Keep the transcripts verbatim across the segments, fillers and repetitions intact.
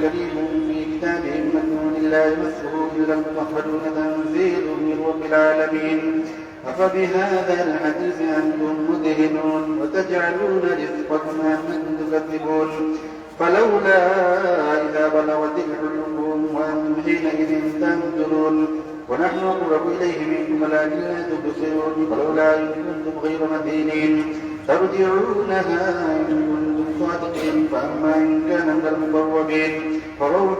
كريم في كتابه مكنون لا يمسه إلا المطهرون تنزيل من رب العالمين. أفبهذا الحديث أنتم مدهنون وتجعلون رزقكم أنكم تكذبون. فلولا إذا بلغت الحلقوم وأنتم حينئذ تنظرون. ونحن أقرب إليه منكم ولكن لا تبصرون. فلولا إن كنتم غير مدينين ترجعونها إن كنتم صادقين. فأما إن كان من المقربين فروح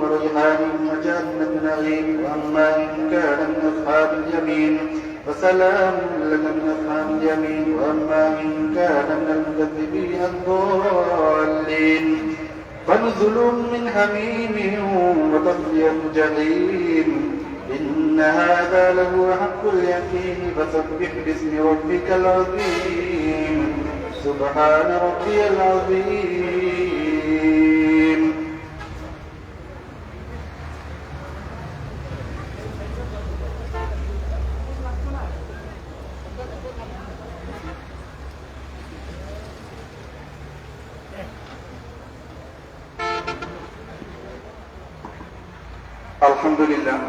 وريحان وجنة نعيم. وأما إن كان من أصحاب اليمين فسلام لك من أصحاب اليمين. وأما إن كان من المكذبين الضالين فنزل من حميم وتصلية جحيم. إن هذا لهو حق اليقين. فسبح باسم ربك العظيم. سبحان ربي العظيم. আলহামদুলিল্লাহ,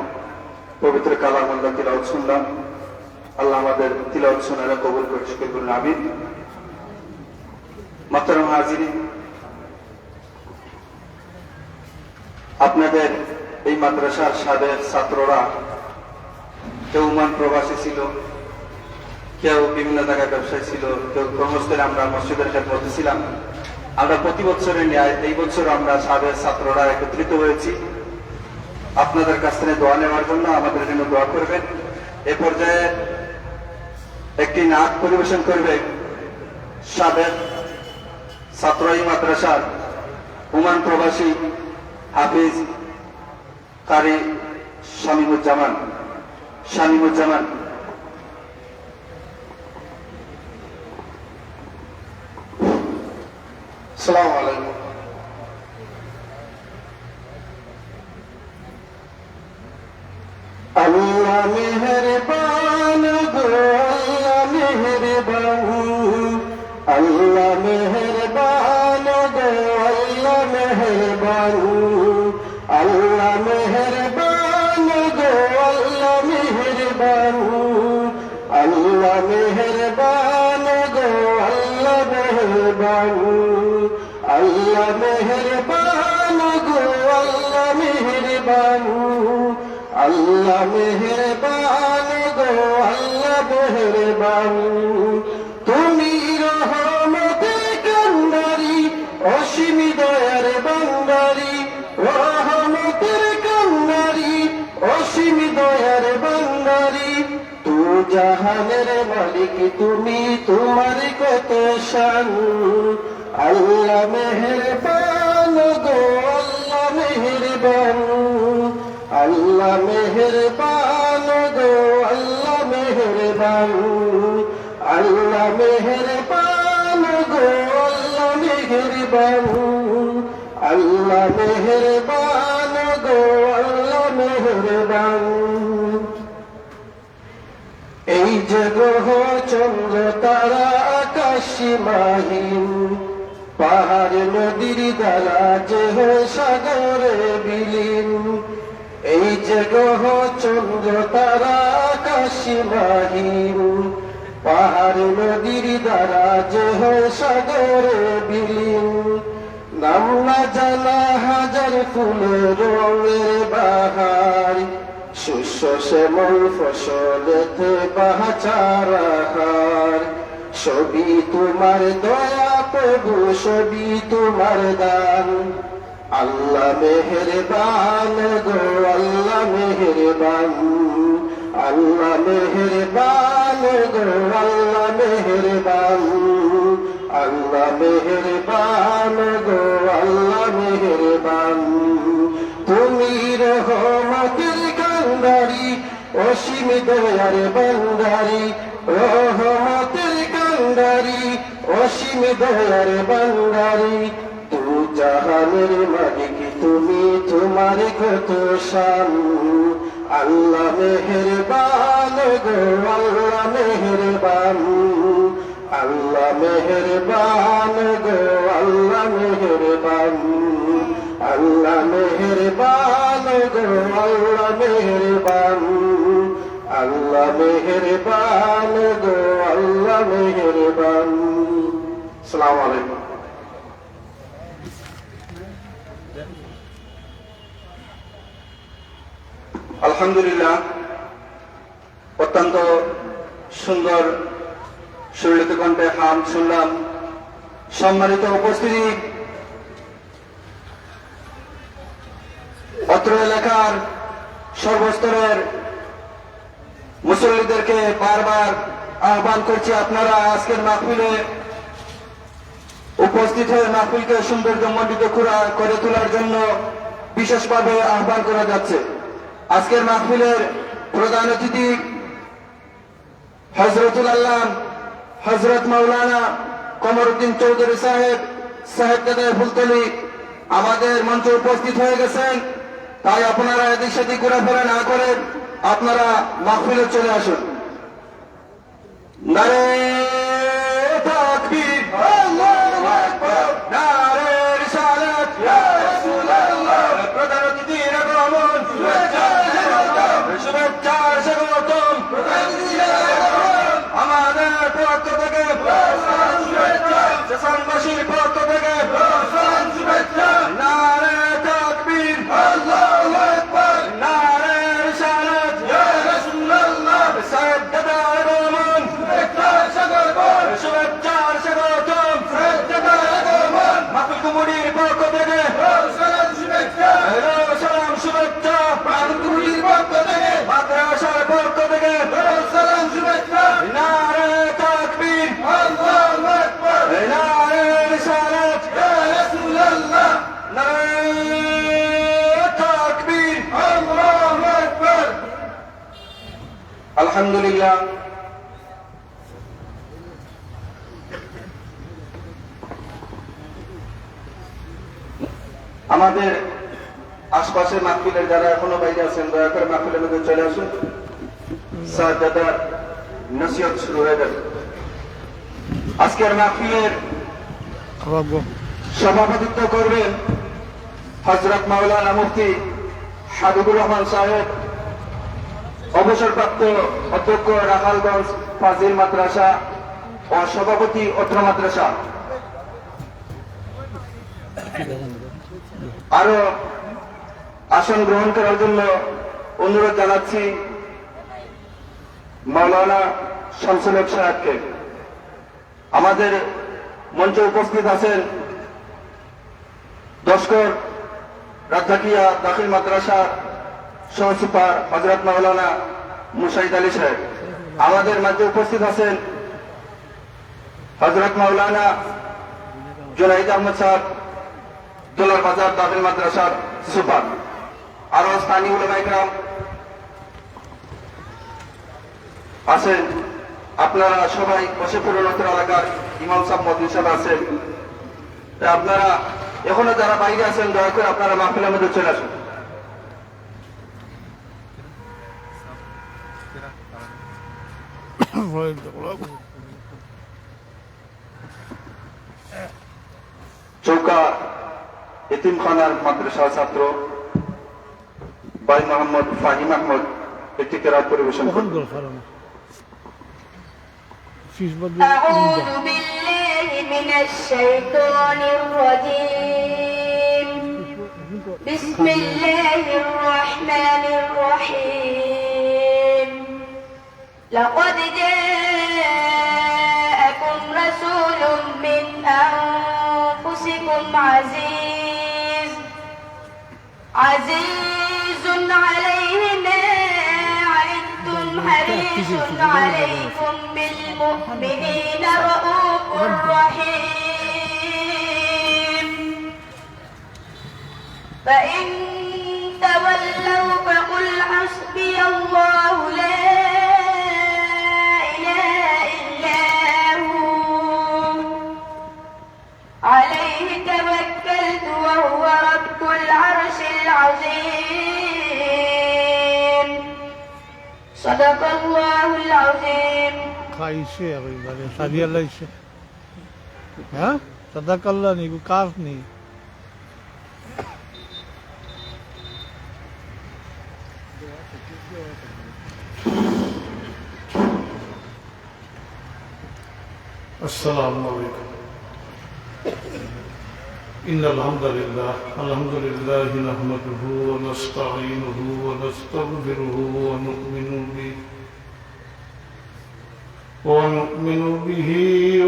পবিত্র কালামুল্লাহ তিলাওয়াত শুনলাম। আল্লাহ আমাদের তিলাওয়াত শোনারা কবুল করে, সকলে বলুন আমিন। মোহতারাম হাজিরিন, আপনাদের এই মাদ্রাসার সাবেক ছাত্ররা কেউ ওমান প্রবাসী ছিল, কেউ বিভিন্ন জায়গায় ব্যবসায়ী ছিল, কেউ কর্মস্থলে, আমরা মসজিদের খেদমতে ছিলাম। আমরা প্রতি বছরের ন্যায় এই বছর আমরা সাবেক ছাত্ররা একত্রিত হয়েছি আপনাদের কাছ থেকে দোয়া নেওয়ার জন্য। আমাদের জন্য দোয়া করবেন। এ পর্যায়ে একটি নাত পরিবেশন করবে সাবেক ছাত্র এই মাদ্রাসার ওমান প্রবাসী হাফিজ কারি শামীমুজ্জামান। শামীমুজ্জামান। আসসালামু আলাইকুম। আল্লাহ মেহেরবান গো, আল্লাহ মেহেরবান, আল্লাহ মেহেরবান গো, আল্লাহ মেহেরবান। আল্লাহ মেহেরবান গো, আল্লাহ মেহেরবান, আল্লাহ মেহেরবান গো, আল্লাহ মেহেরবান। আল্লাহ মেহেরবান গো, আল্লাহ মেহেরবান, আল্লাহ মেহেরবান গো, আল্লাহ মেহেরবান। তুমি রহমতের কান্ডারি, অসীম দয়ার ভান্ডারি, রহমতের কান্ডারি, অসীম দয়ার ভান্ডারি। দু জাহানের মালিক তুমি, তোমার কত শান। আল্লাহ মেহেরবান গো, আল্লাহ মেহেরবান, আল্লাহ মেহেরবান গো, আল্লাহ মেহেরবান, আল্লাহ মেহেরবান গো, আল্লাহ মেহেরবান, আল্লাহ মেহেরবান গো, আল্লাহ মেহেরবান। এই যে গ্রহ চন্দ্র তারা আকাশ সীমাহীন, পাহাড় নদীর দ্বারা যে হয় সাগরে বিলীন। এই যে গ্রহ চন্দ্র তারা আকাশ সীমাহীন, পাহাড় নদীর দ্বারা যে হয় সাগরে বিলীন। নাম না জানা হাজার ফুলের রঙের বাহার, শস্য শ্যামল ফসলেতে বাহাচার আহার। সবই তোমার দয়া প্রভু, সবই তোমার দান। আল্লাহ মেহেরবান গো, আল্লাহ মেহেরবান, আল্লাহ মেহেরবান গো, আল্লাহ মেহেরবান, আল্লাহ মেহেরবান গো, আল্লাহ মেহেরবান। তুমি রহমতের কান্ডারি, অসীম দয়ার ভান্ডারি, রহমতের কান্ডারি, অসীম দয়ার ভান্ডারি। দু জাহানের মালিক তুমি, তোমার কত শান। আল্লাহ মেহেরবান গো, আল্লাহ মেহেরবান, আল্লাহ মেহেরবান গো, আল্লাহ মেহেরবান, আল্লাহ মেহেরবান গো, আল্লাহ মেহেরবান, আল্লাহ মেহেরবান গো, আল্লাহ মেহেরবান। আসসালামু আলাইকুম। আলহামদুলিল্লাহ, অত্যন্ত সুন্দর সুললিত কণ্ঠে হামদ শুনলাম। সম্মানিত উপস্থিতি, অত্র এলাকার সর্বস্তরের মুসল্লিদেরকে বারবার আহ্বান করছি, আপনারা আজকের মাহফিলে উপস্থিত হয়ে মাহফিলকে সৌন্দর্যমণ্ডিত করা, করে তোলার জন্য বিশেষভাবে আহ্বান করা যাচ্ছে। আজকের মাহফিলের প্রধান অতিথি হযরতুল আল্লাম হযরত মাওলানা কমরুদ্দিন চৌধুরী সাহেব, সাহেব কাদায় ফুলতলি আমাদের মঞ্চে উপস্থিত হয়ে গেছেন। তাই আপনারা এদিক সেদিক ঘোরাফেরা না করে আপনারা মাহফিলে চলে আসুন। নারে তাকবীর, আল্লাহু আকবার। নারে রিসালাত, ইয়া রাসূলুল্লাহ। প্রধান অতিথির আগমন, শুভেচ্ছা স্বাগতম। শুভেচ্ছা স্বাগতম। প্রধান অতিথির আগমন। আমাদের পক্ষ থেকে, শুভেচ্ছা। সেশনবাসীর পক্ষ থেকে, শুভেচ্ছা। নারে তাকবীর, আল্লাহু আকবার। নারে রিসালাত, ইয়া রাসূলুল্লাহ। সাহেব দাদার আগমন, শুভেচ্ছা স্বাগতম। শুভেচ্ছা স্বাগতম। সাহেব দাদার আগমন। মাহফিল কমিটির পক্ষ থেকে, সালাম শুভেচ্ছা। হ্যালো, সালাম শুভেচ্ছা। মাহফিল কমিটির পক্ষ থেকে, মাদ্রাসার পক্ষ থেকে, সালাম শুভেচ্ছা। নারে তাকবীর, আল্লাহু আকবার। নারে রিসালাত, ইয়া রাসূলুল্লাহ। নারে তাকবীর, আল্লাহু আকবার। আলহামদুলিল্লাহ। আমাদের আশপাশে মাহফিলের যারা এখনো বাইরে আছেন, দয়া করে মাহফিলের মধ্যে চলে আসুন। সাহেব দাদার নসিহত শুরু হয়ে গেল। আজকের মাহফিলের সভাপতিত্ব করবেন হযরত মাওলানা মুফতি হাবিবুর রহমান সাহেব, অবসরপ্রাপ্ত অধ্যক্ষ রাখালগঞ্জ ফাজিল মাদ্রাসা ও সভাপতি অত্র মাদ্রাসা। আরো আসন গ্রহণ করার জন্য অনুরোধ জানাচ্ছি মাওলানা শামসুল হক সাহেবকে। আমাদের মঞ্চে উপস্থিত আছেন দশকর রাজাকিয়া দাখিল মাদ্রাসা সহ সুপার হযরত মাওলানা মুশাহিদ আলী সাহেব। আমাদের মাঝে উপস্থিত আছেন হযরত মাওলানা জুনাইদ আহমদ সাহেব, দোলার বাজার দাখিল মাদ্রাসার সুপার। আরো স্থানীয় উলামায়ে কেরাম আছেন, আপনারা সবাই বসে পড়ুন, অত্র এলাকার ইমাম সাহেব, মুয়াজ্জিন সাহেব আছেন। তা আপনারা এখনো যারা বাইরে আছেন, দয়া করে আপনারা মাহফিলের মধ্যে চলে আসুন। চৌকা এতিমখানার মাদ্রাসা ছাত্র ভাই মোহাম্মদ ফাহিম আহমদ একটি কেরাত পরিবেশন করবেন। أعوذ بالله من الشيطان الرجيم. بسم الله الرحمن الرحيم. لقد جاءكم رسول من أنفسكم عزيز، عزيز عليه ما عنتم حريص عليكم بالمؤمنين رءوف رحيم. فإن تولوا فقل حسبي الله لا إله إلا هو عليه توكلت وهو رب العرش العظيم. صدق الله العظيم. খাইছে একেবারে, সারিয়া লাইছে। হ্যাঁ? সাদাকাল্লা নি, গো কাফ নি। السلام عليكم. إن الحمد لله، الحمد لله نحمده ونستعينه ونستغفره ونؤمن به، ونؤمن به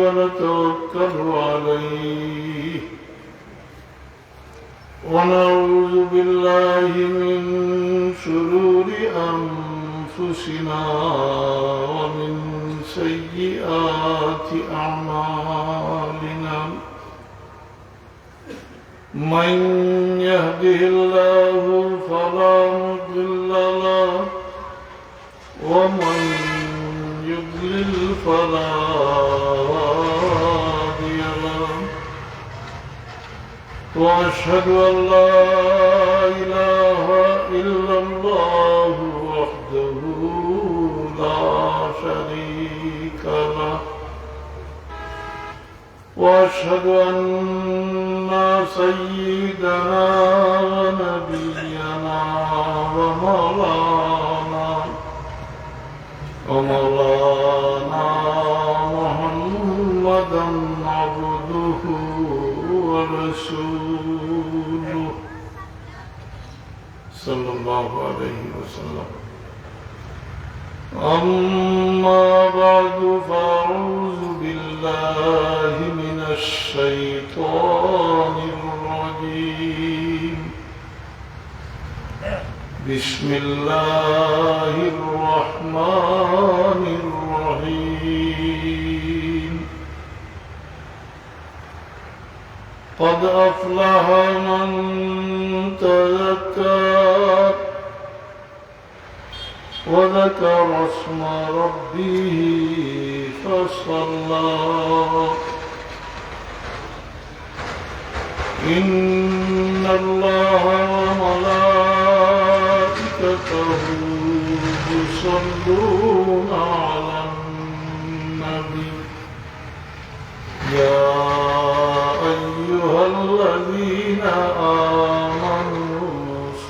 ونتوكل عليه، ونعوذ بالله من شرور أنفسنا ومن سيئات أعمالنا. من يهده الله فلا مضل له، ومن يضلل فلا هادي له. وأشهد أن لا إله إلا الله وحده لا شريك له. وأشهد أن سيدنا ونبينا ومولانا، ومولانا محمدا عبده ورسوله. صلى الله عليه وسلم. أما بعد، فأعوذ بالله من الشيطان الرجيم. بسم الله الرحمن الرحيم. قد أفلح من تزكى وذكر اسم ربه فصلى. إن الله وملائكته يصلون على النبي. يا أيها الذين آمنوا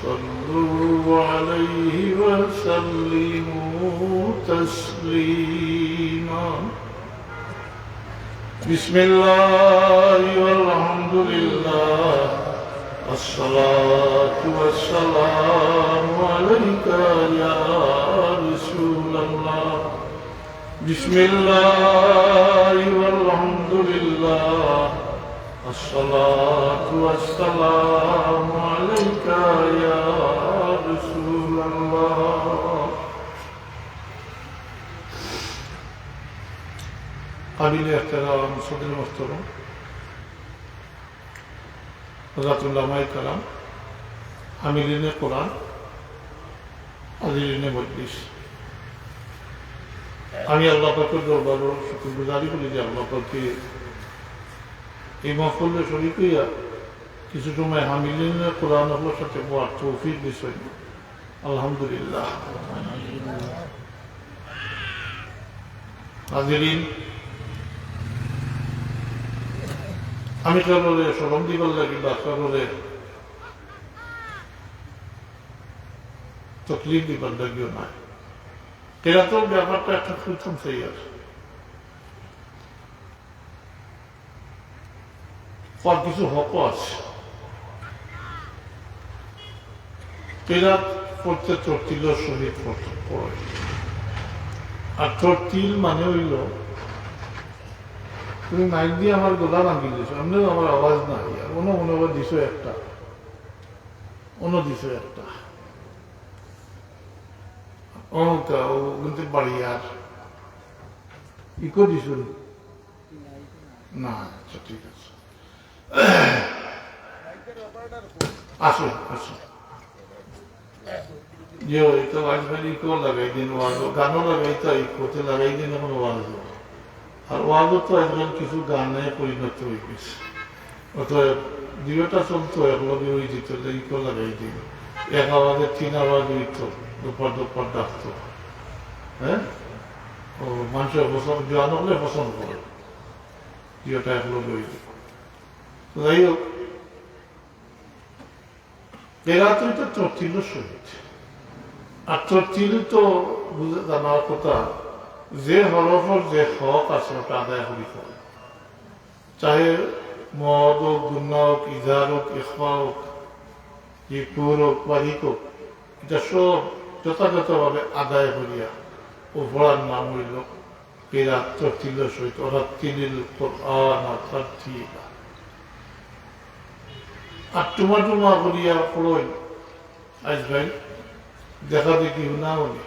صلوا عليه وسلموا تسليما. بسم الله والحمد لله، الصلاة والسلام عليك يا رسول الله. بسم الله والحمد لله، الصلاة والسلام عليك يا رسول الله. قابل احترام صدر محترم، হযরত উলামায়ে কেরাম, হামিলিনে কোরআন, হাজিরিনে মজলিস, আমি আল্লাহ পাকের দরবারো শুকরগুজারি করি যে আল্লাহ পাকে এই মাহফিলো শরিক অইয়া কিছু সময় হামিলিনে কোরআন অকলর সাথে বওয়ার তৌফিক দিছইন। আলহামদুলিল্লাহ। হাজিরিন, আমি কারোরে শরম দিবার লাগি বা কারোরে তকলিফ দিবার লাগিও নায়। কেরাতর ব্যাপারটা একটা প্রথম সেই আছে। আর কিছু হক আছে। কেরাত পড়তে তরতিলর সহিত পড়তে, পড়ে। আর তরতিল মানে অইলো, তুমি মাইক দিয়া আমার গলা ভাঙ্গি দিছো, এমনেও আমার আওয়াজ নাই, আর অনো মনে অয় দিছো একটা, অনো দিছো একটা, অনোটা, ও কিন্তু বাড়ি আর ইকো দিছো নি? না, আচ্ছা, ঠিক আছে। আসো, আসো। জি, ওই তো আজকাল ইকো লাগাই দিন, ওয়াজো, গানও লাগাই তো ইকোতে লাগাই দিন এখন ওয়াজো। আর ওয়াজো তো আজকাল কিছু গানে পরিণত হয়ে গেছে। অতএব দুইটা চলতো, এক লগে ওই দিত, ইকো লাগাই দিন। এক আওয়াজে তিন আওয়াজ হইতো, দুপার দুপার ডাকতো। হ্যাঁ? ও, মানষে পছন্দ, জোয়ান অকলে পছন্দ করে। জি, ওটা এক লগে অইল। তো যাই হোক, কেরাত অইতো তরতিলর সহিত। আর তরতিল তো বুঝা জানার কথা, যে হরফর যে হক আছে ওটা আদায় করি ফেলে। চাহে মদ হোক, গুন্না হোক, ইজহার হোক, ইখফা হোক, জিকুর হোক, বারিক হোক, এটা সব যথাযথভাবে আদায় করিয়া ও পড়ার নাম অইল কেরাত তরতিলর সহিত, ওরাত্তিলিল কোরআন তারতিলা। আর টুমা টুমা করিয়া পড়ইন। আইজ ভাই, দেখা দেখি হুনা হুনি।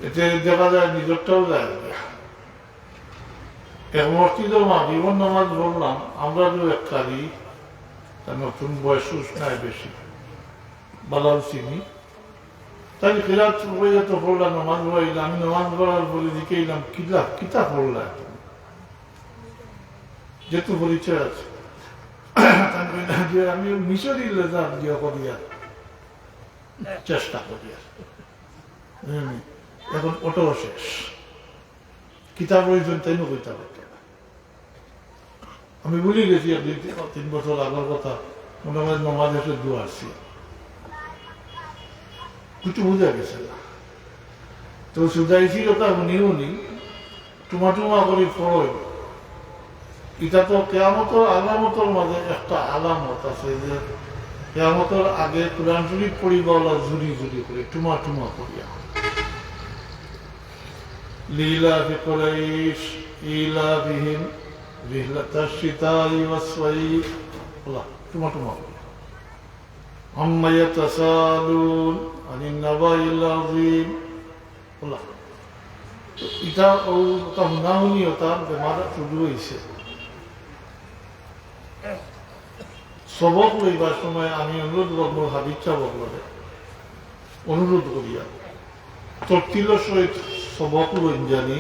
এতে দেখা যায় নিজরটাও যায় না। এক মসজিদো মাগরিবর নামাজ পড়লাম, আমরা তো এক কারি, তার নতুন বয়স উস নাই বেশি, বালাল চিনি। তাই কেরাত পড়িয়া তো পড়লাম, নামাজ পড়াইলাম, আমি নামাজ পড়ার পরে জিকাইলাম, "কিলা, কিতা পড়লা?" যেহেতু পরিচয় আছে। তাই কইলাম যে, "আমি মিশরি লেজার গিয়া করিয়া চেষ্টা করিয়া।" হুম, এখন ওটাও শেষ। কিতাব ওই জন্য তাই না কইতে পারতো না। আমি ভুলি গেছি, এক দুই তিন, তিন বছর আগর কথা, মনে হয় নমাজ শেষে দোয়া আসছি। কিছু বুঝা গেছে না। তো সুজাইছি কথা হুনি হুনি, টুমা টুমা করি পড়ই। এটা তো কিয়ামতর আলামতর মাঝে একটা আলামত আছে যে কিয়ামতর আগে কোরআন শরীফ পড়িবা ওলা জুরি জুরি করে, টুমা টুমা করিয়া। লিইলাফি কুরাইশ, ইলাফিহিম রিহলাতাশ শিতাই ওয়াস সাইফ। ওলা, টুমা টুমা করিয়া। আম্মা ইয়াতাসাআলুন আনিন নাবাইল আযীম। ওলা। তো ইটা ও কথা হুনা হুনি, ওটা বেমার শুরু হইছে। সবক লইবার সময় আমি অনুরোধ করব হাফিজ সাহেব অকলরে, অনুরোধ করিয়া তরতিলর সহিত সবক লইন জানি।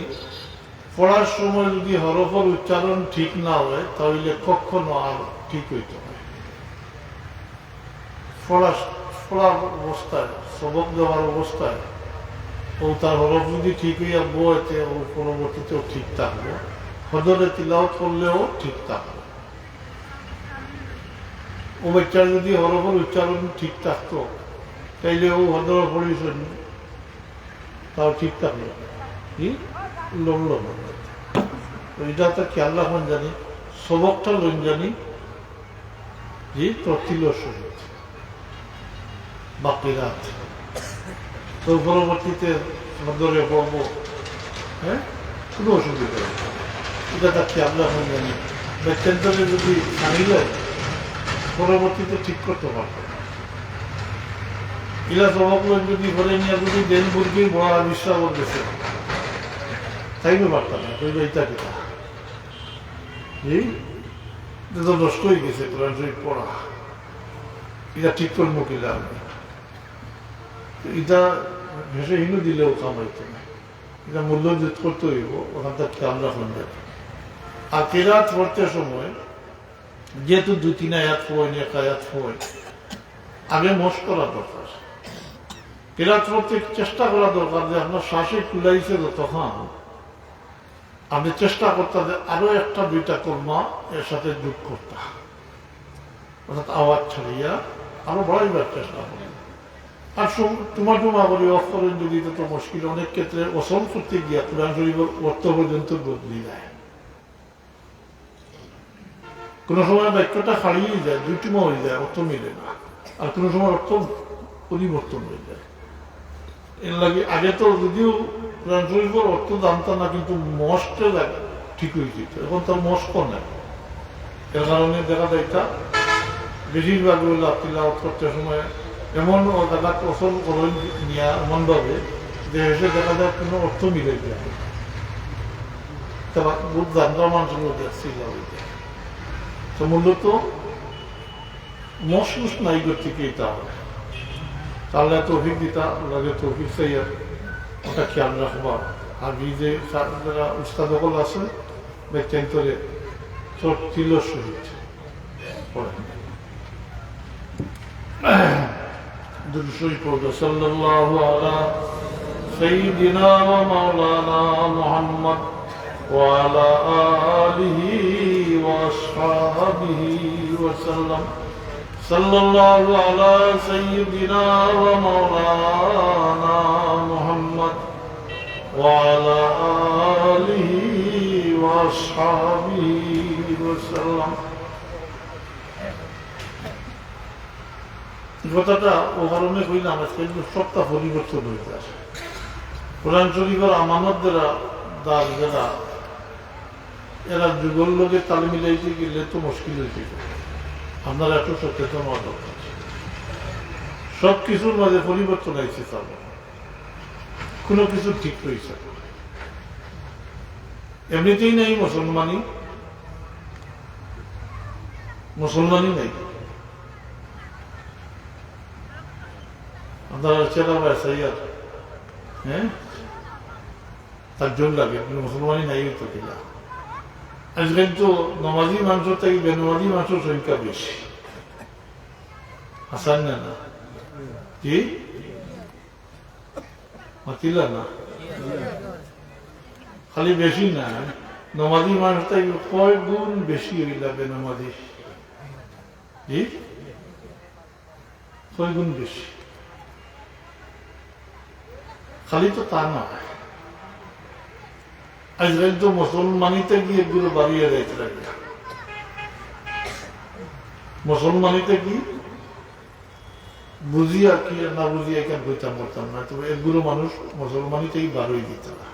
পড়ার সময় যদি হরফর উচ্চারণ ঠিক না হয়, তাহলে কখনো আর ঠিক হইতো না। পড়া, পড়ার অবস্থায়, সবক দেওয়ার অবস্থায় ও তার হরফ যদি ঠিক হইয়া বয়, তে ও পরবর্তীতেও ঠিক থাকবো। হজরে তিলাওয়াত করলেও ঠিক থাকবো। ও বাচ্চার যদি হরফর উচ্চারণ ঠিক থাকতো, তাইলে ও হজরে পড়িস তাও ঠিক থাকলো। কি? লড়লো না। তো এটা তো খেয়াল রাখুন জানি, সবকটা লইন জানি, জি, তরতিলর সহিত। বাকি রাত। তো পরবর্তীতে সদরে পড়বো, হ্যাঁ? কোনো অসুবিধা নেই। এটা তো খেয়াল রাখুন জানি। ব্যত্যন্তরে যদি সামিল হয়, পরবর্তীতে ঠিক করতে পারবো। ইলা সবক লইন যদি ঘরে নিয়ে যদি দেন বুঝবি বড় আবিষ্কার গেছে, তাই না পারতাম না, তো এটা কিতা? এই, এটা তো নষ্ট হয়ে গেছে কোরআন শরীফ পড়া, এটা ঠিক করবো কিলা আমি? তো এটা ভেসে হিনু দিলেও কামাইতো না, এটা মূল্য যোগ করতে হইব, ওখানটা খেয়াল রাখুন যাতে। আর কেরাত পড়তে সময় যেহেতু দুই তিন আয়াত হয়, এক আয়াত হয়, আগে মশ করা দরকার। কেরাত পড়তে চেষ্টা করা দরকার যে আপনার শ্বাসে কুলাইছে যতক্ষণ, আপনি চেষ্টা করতে হবে আরো একটা দুইটা কলমা এর সাথে যোগ করতে, অর্থাৎ আওয়াজ ছাড়িয়া আরো বাড়াইবার চেষ্টা করবেন। আর সব টুমা টুমা করি অক্ষর যদি, তো মুশকিল, অনেক ক্ষেত্রে ওসল করতে গিয়া কোরআন শরীফের অর্থ পর্যন্ত বদলি যায়। কোনো সময় বাক্যটা হারিয়ে যায়, দুই টুমা হয়ে যায়, অর্থ মিলে না। আর কোনো সময় অর্থ পরিবর্তন হয়ে যায়। এর লাগি আগে তো যদিও কোরআন শরীফের অর্থ জানতাম না, কিন্তু মশকে লাগে ঠিক হয়ে যেত। এখন তার মশক নাই, এর কারণে দেখা যায় এটা বেশিরভাগ হইল তিলাওয়াত করতে সময় এমন ও জায়গাত ওসল করেন নিয়া এমনভাবে যে এসে দেখা যায় কোনো অর্থ মিলে যায়। তারা বহুত জানতাম মানুষের মধ্যে আসছিল। তো মূলত মশগুস নাই করতে কি এটা হবে? তাহলে তৌফিক দিতা লাগে, তৌফিক চাইয়া ওটা খেয়াল রাখবা। আর এই যে যারা উস্তাদ সকল আছে, ব্যত্যন্তরে তরতিলর সহিত পড়েন। দুরূদ শরীফ পড়বে, সাল্লাল্লাহু আলা سيدنا ومولانا محمد وعلى آله وأصحابه وسلم. صلى الله على سيدنا ومولانا محمد وعلى آله وأصحابه وسلم. এই কথাটা ও কারণে কইলাম, আজকে কিন্তু সবটা পরিবর্তন হইতে আছে। কোরআন শরীফের আমানত যারা, দার যারা, এরা যুগর লগে তাল মিলাইতে গেলে তো মুশকিল হইতে পারে। আপনারা একটু সচেতন হওয়া দরকার। সব কিছুর মাঝে পরিবর্তন আইছে, তার মানে কোনো কিছু ঠিক রইছে না। এমনিতেই নাই মুসলমানি, মুসলমানি নাই। আপনারা চেরা ভাই সাইয়ার, হ্যাঁ, তার জোর লাগে, কিন্তু মুসলমানি নাই তো কিনা। আজকাল তো নমাজি মানুষ থাকি বেনমাজি মানুষের সংখ্যা বেশি, হাসান না, না? কি মাতিলা না? খালি বেশি না, নমাজি মানুষ থাকি কয় গুণ বেশি হইলা বেনমাজি। জি, কয় গুণ বেশি। খালি তো তা না, আজকাল তো মুসলমানিতে গিয়ে এগুলো বাড়িয়ে যাইতে লাগে। মুসলমানিতে কি বুঝিয়া কি আর না বুঝিয়া এখানে কইতাম পারতাম না, তবে এগুলো মানুষ মুসলমানিতেই বারোই দিত না।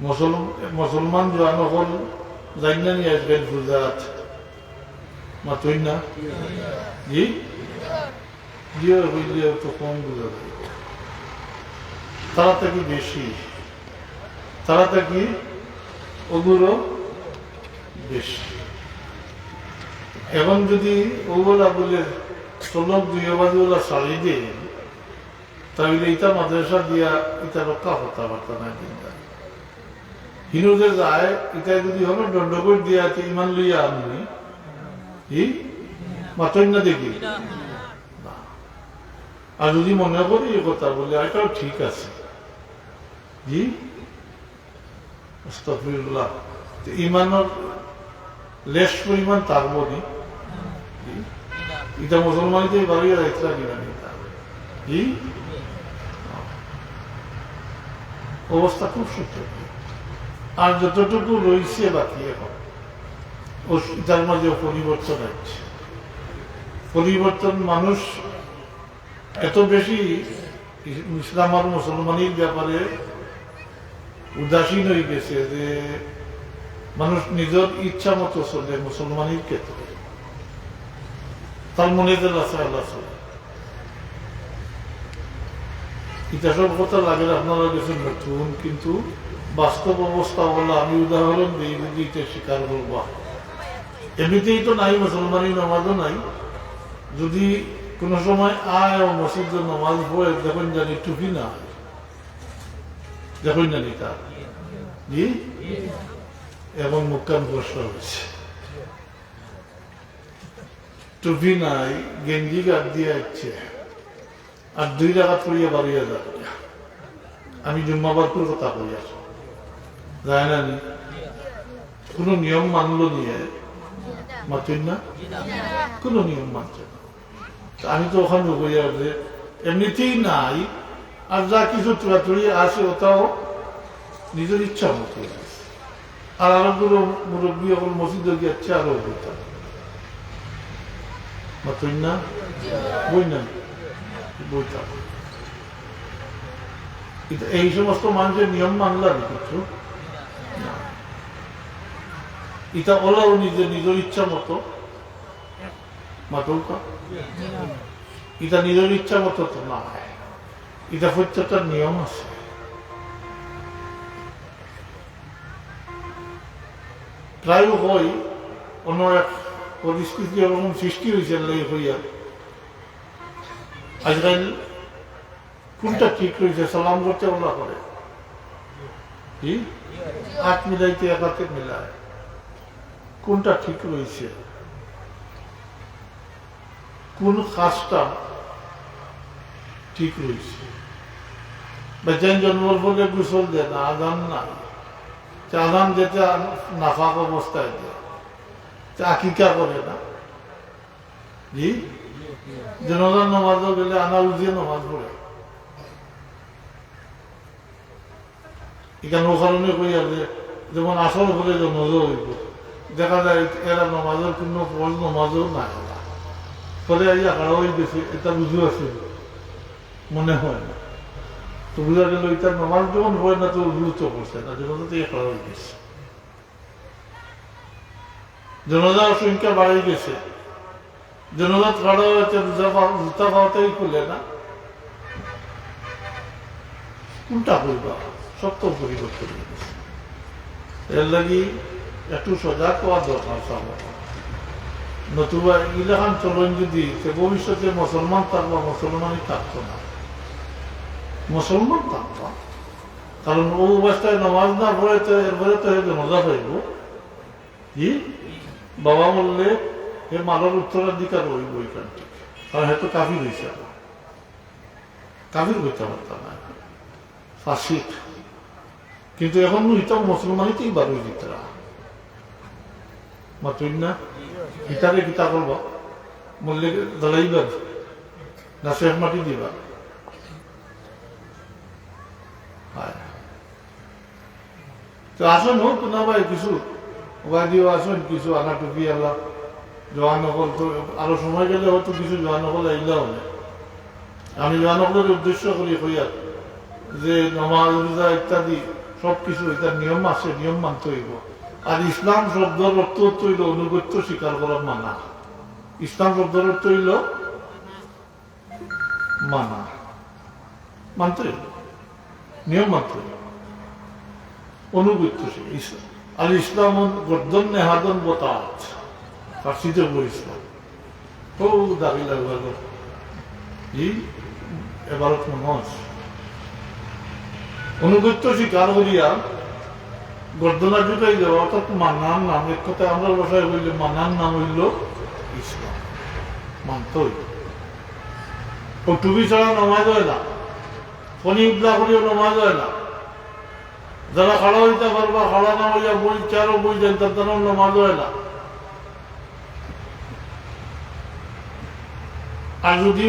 মুসলম-, মুসলমান জোয়ান অকল যাইন না নি আজকাল পূজাত? মাতইন না? জি? জিও হইলেও তো কম বুঝা যায়। তারা থাকি বেশি, তারা থাকি ওগুলো বেশি। এখন যদি ওগুলা বলে চলক দুই বাজু ওলা ছাড়ি দেন, তাহলে ইটা মাদ্রাসা দিয়া ইটা রক্ষা করতে পারত না। কিন্তু হিনুদে যায়, ইটা যদি হলো দণ্ডকোষ দিয়া আছে, ইমান লইয়া আপনি, জি? মাতইন না দেখি। না। আর যদি মনে করি এই কথা বলে, এটাও ঠিক আছে। জি? আস্তাগফিরুল্লাহ। তো ইমানর লেশ পরিমাণ থাকবো নি? জি? ইটা মুসলমানিতে বাড়িয়ে রাখতে লাগে না ইটা। জি? অবস্থা খুব সুন্দর। আর যতটুকু রইছে বাকি এখন, ও ইটার মাঝে পরিবর্তন আছে। পরিবর্তন মানুষ এত বেশি ইস-, ইসলাম আর মুসলমানির ব্যাপারে উদাসীন হয়ে গেছে যে মানুষ নিজের ইচ্ছা মতো চলে মুসলমানির ক্ষেত্রে। তার মনে যে আছে আল্লাহ চলে। ইটা সব কথা লাগে আপনারা গেছেন নতুন, কিন্তু বাস্তব অবস্থা হলো আমি উদাহরণ দিই, যদি ইটা স্বীকার করবা। এমনিতেই তো নাই, মুসলমানি নামাজও নাই। যদি কোনো সময় আয় ও মসজিদে নামাজ পড়ে, দেখইন জানি টুপি নাই, দেখইন জানি তা। জি? এখন মুখখান প্রশ্ন হয়েছে। টুপি নাই, গেঞ্জি গাদ দিয়া আইছে, আর দুই রাকাত পড়িয়া বারইয়া যায়। আমি জুম্মাবারকুর কথা কই আর, যায় না নি? কোনো নিয়ম মানলো নিয়ে? মাতইন না? কোনো নিয়ম মানছে না। তা আমি তো ওখানে কই আর যে এমনিতেই নাই, আর যা কিছু চুরাচুরি আছে ওটাও নিজের ইচ্ছা মতো। আর আরো গুলো মুরব্বী এখন মসজিদে গিয়ে চেয়ারও বইতাম। মাতইন না? বই না? বইতাম। ইতা-, এই সমস্ত মানুষের নিয়ম মানলাম কিছু না। ইটা ওলাও নিজে নিজের ইচ্ছা মতো। মাতউক্কা? ইটা নিজের ইচ্ছা মতো তো না হয়। ইটা প্রত্যেকটা নিয়ম আছে। প্রায় হয়, অন্য এক পরিস্থিতি এরকম সৃষ্টি হয়েছে, লাই হইয়া। আজকাল কোনটা ঠিক রয়েছে? সালাম করতে ওলা করে, কি? হাত মিলাইতে এক হাতে মিলায়। কোনটা ঠিক রয়েছে? কোন কাজটা ঠিক রইছে। বাচ্চাইন জন্মর পরে গোসল দেয় না, আজান নাই। তে আজান দিতে নাপাক অবস্থায় দেয়। তে আকিকা করে না। জি? জানাজার নামাজও গেলে আনা উজিয়ে নামাজ পড়ে। ইখান অউ কারণে কইয়ার যে, যেমন আসর পরে জানাজা অইবো, দেখা যায় এরা নামাজর কুনু ফরজ নামাজও নাই। পরে আইয়া খাড়া অই গেছে, ইটা উজু আছে মনে হয় না। তো বুঝা গেল, ইটা নামাজ যখন পড়ে না, তো উজু তো করছে না, জানাজা থাকি খাড়া অই গেছে। জানাজার সংখ্যা বাড়ি গেছে, জানাজাত খাড়া অইতে জুতা পা-, জুতা পাওয়াতেই খুলে না। কুনটা করবা? সব তো পরিবর্তন অই গেছে। এর লাগি একটু সজাগ অওয়ার দরকার, সাব। নতুবা ইলাখান চলন যদি, তে ভবিষ্যতে মুসলমান থাকবা, মুসলমানই থাকতো না। মুসলমান থাকবা। কারণ অউ অবস্থায় নামাজ না পড়ে তো এরপরে তো হে জানাজা পাইবো। জি? বাবা মরলে হে মালর উত্তরাধিকার অইবো ইখান থাকি। কারণ হে তো কাফির অইছে। কাফির করতে পারতাম না। ফাসিক। কিন্তু এখন ইটাও মুসলমানিতেই বার অই দিতারা। মাতুন না? ইতারে কিতা করবা? মরলে দাঁড়াইবা? না শেষ মাটি দিবা? হায়। তো আসুন, হোক না ভাই, কিছু ওবায়দিও আসুন, কিছু আনা টুপি আলা জওয়ান অকল তো, আরো সময় গেলে হয়তো কিছু জওয়ান অকল আইলা অনে। আমি জওয়ান অকলরে উদ্দেশ্য করি কইয়ার যে নমাজ, রোজা ইত্যাদি সব কিছু ইতার নিয়ম আছে, নিয়ম মানতে অইবো। আর ইসলাম শব্দর অর্থ অইলো আনুগত্য স্বীকার করা, মানা। ইসলাম শব্দর অর্থ অইলো মানা, মানতে অইবো, নিয়ম মানতে অইবো, আনুগত্য। ইসলাম, আল ইসলাম গর্দন নেহাদন বতাত, ফার্সিতে অইলো ইসলাম। ও দাখিলা অইলো। ই এবারত মনে অয়। আনুগত্য স্বীকার করিয়া গর্দনা ঝুকাই দেওয়া, অর্থাৎ মানার নাম, এক কথায় আমরা ভাষায় বললে মানার নাম অইলো ইসলাম। মানতে অইবো। ও টুপি ছাড়া নামাজ অয় না, ফনি উবলা করিও নামাজ অয় না। যারা খাড়া অইতা পারবা, খাড়া না অইয়া বই, চেয়ারো বই যাইন, তান তানর নামাজ অয় না। আর যদি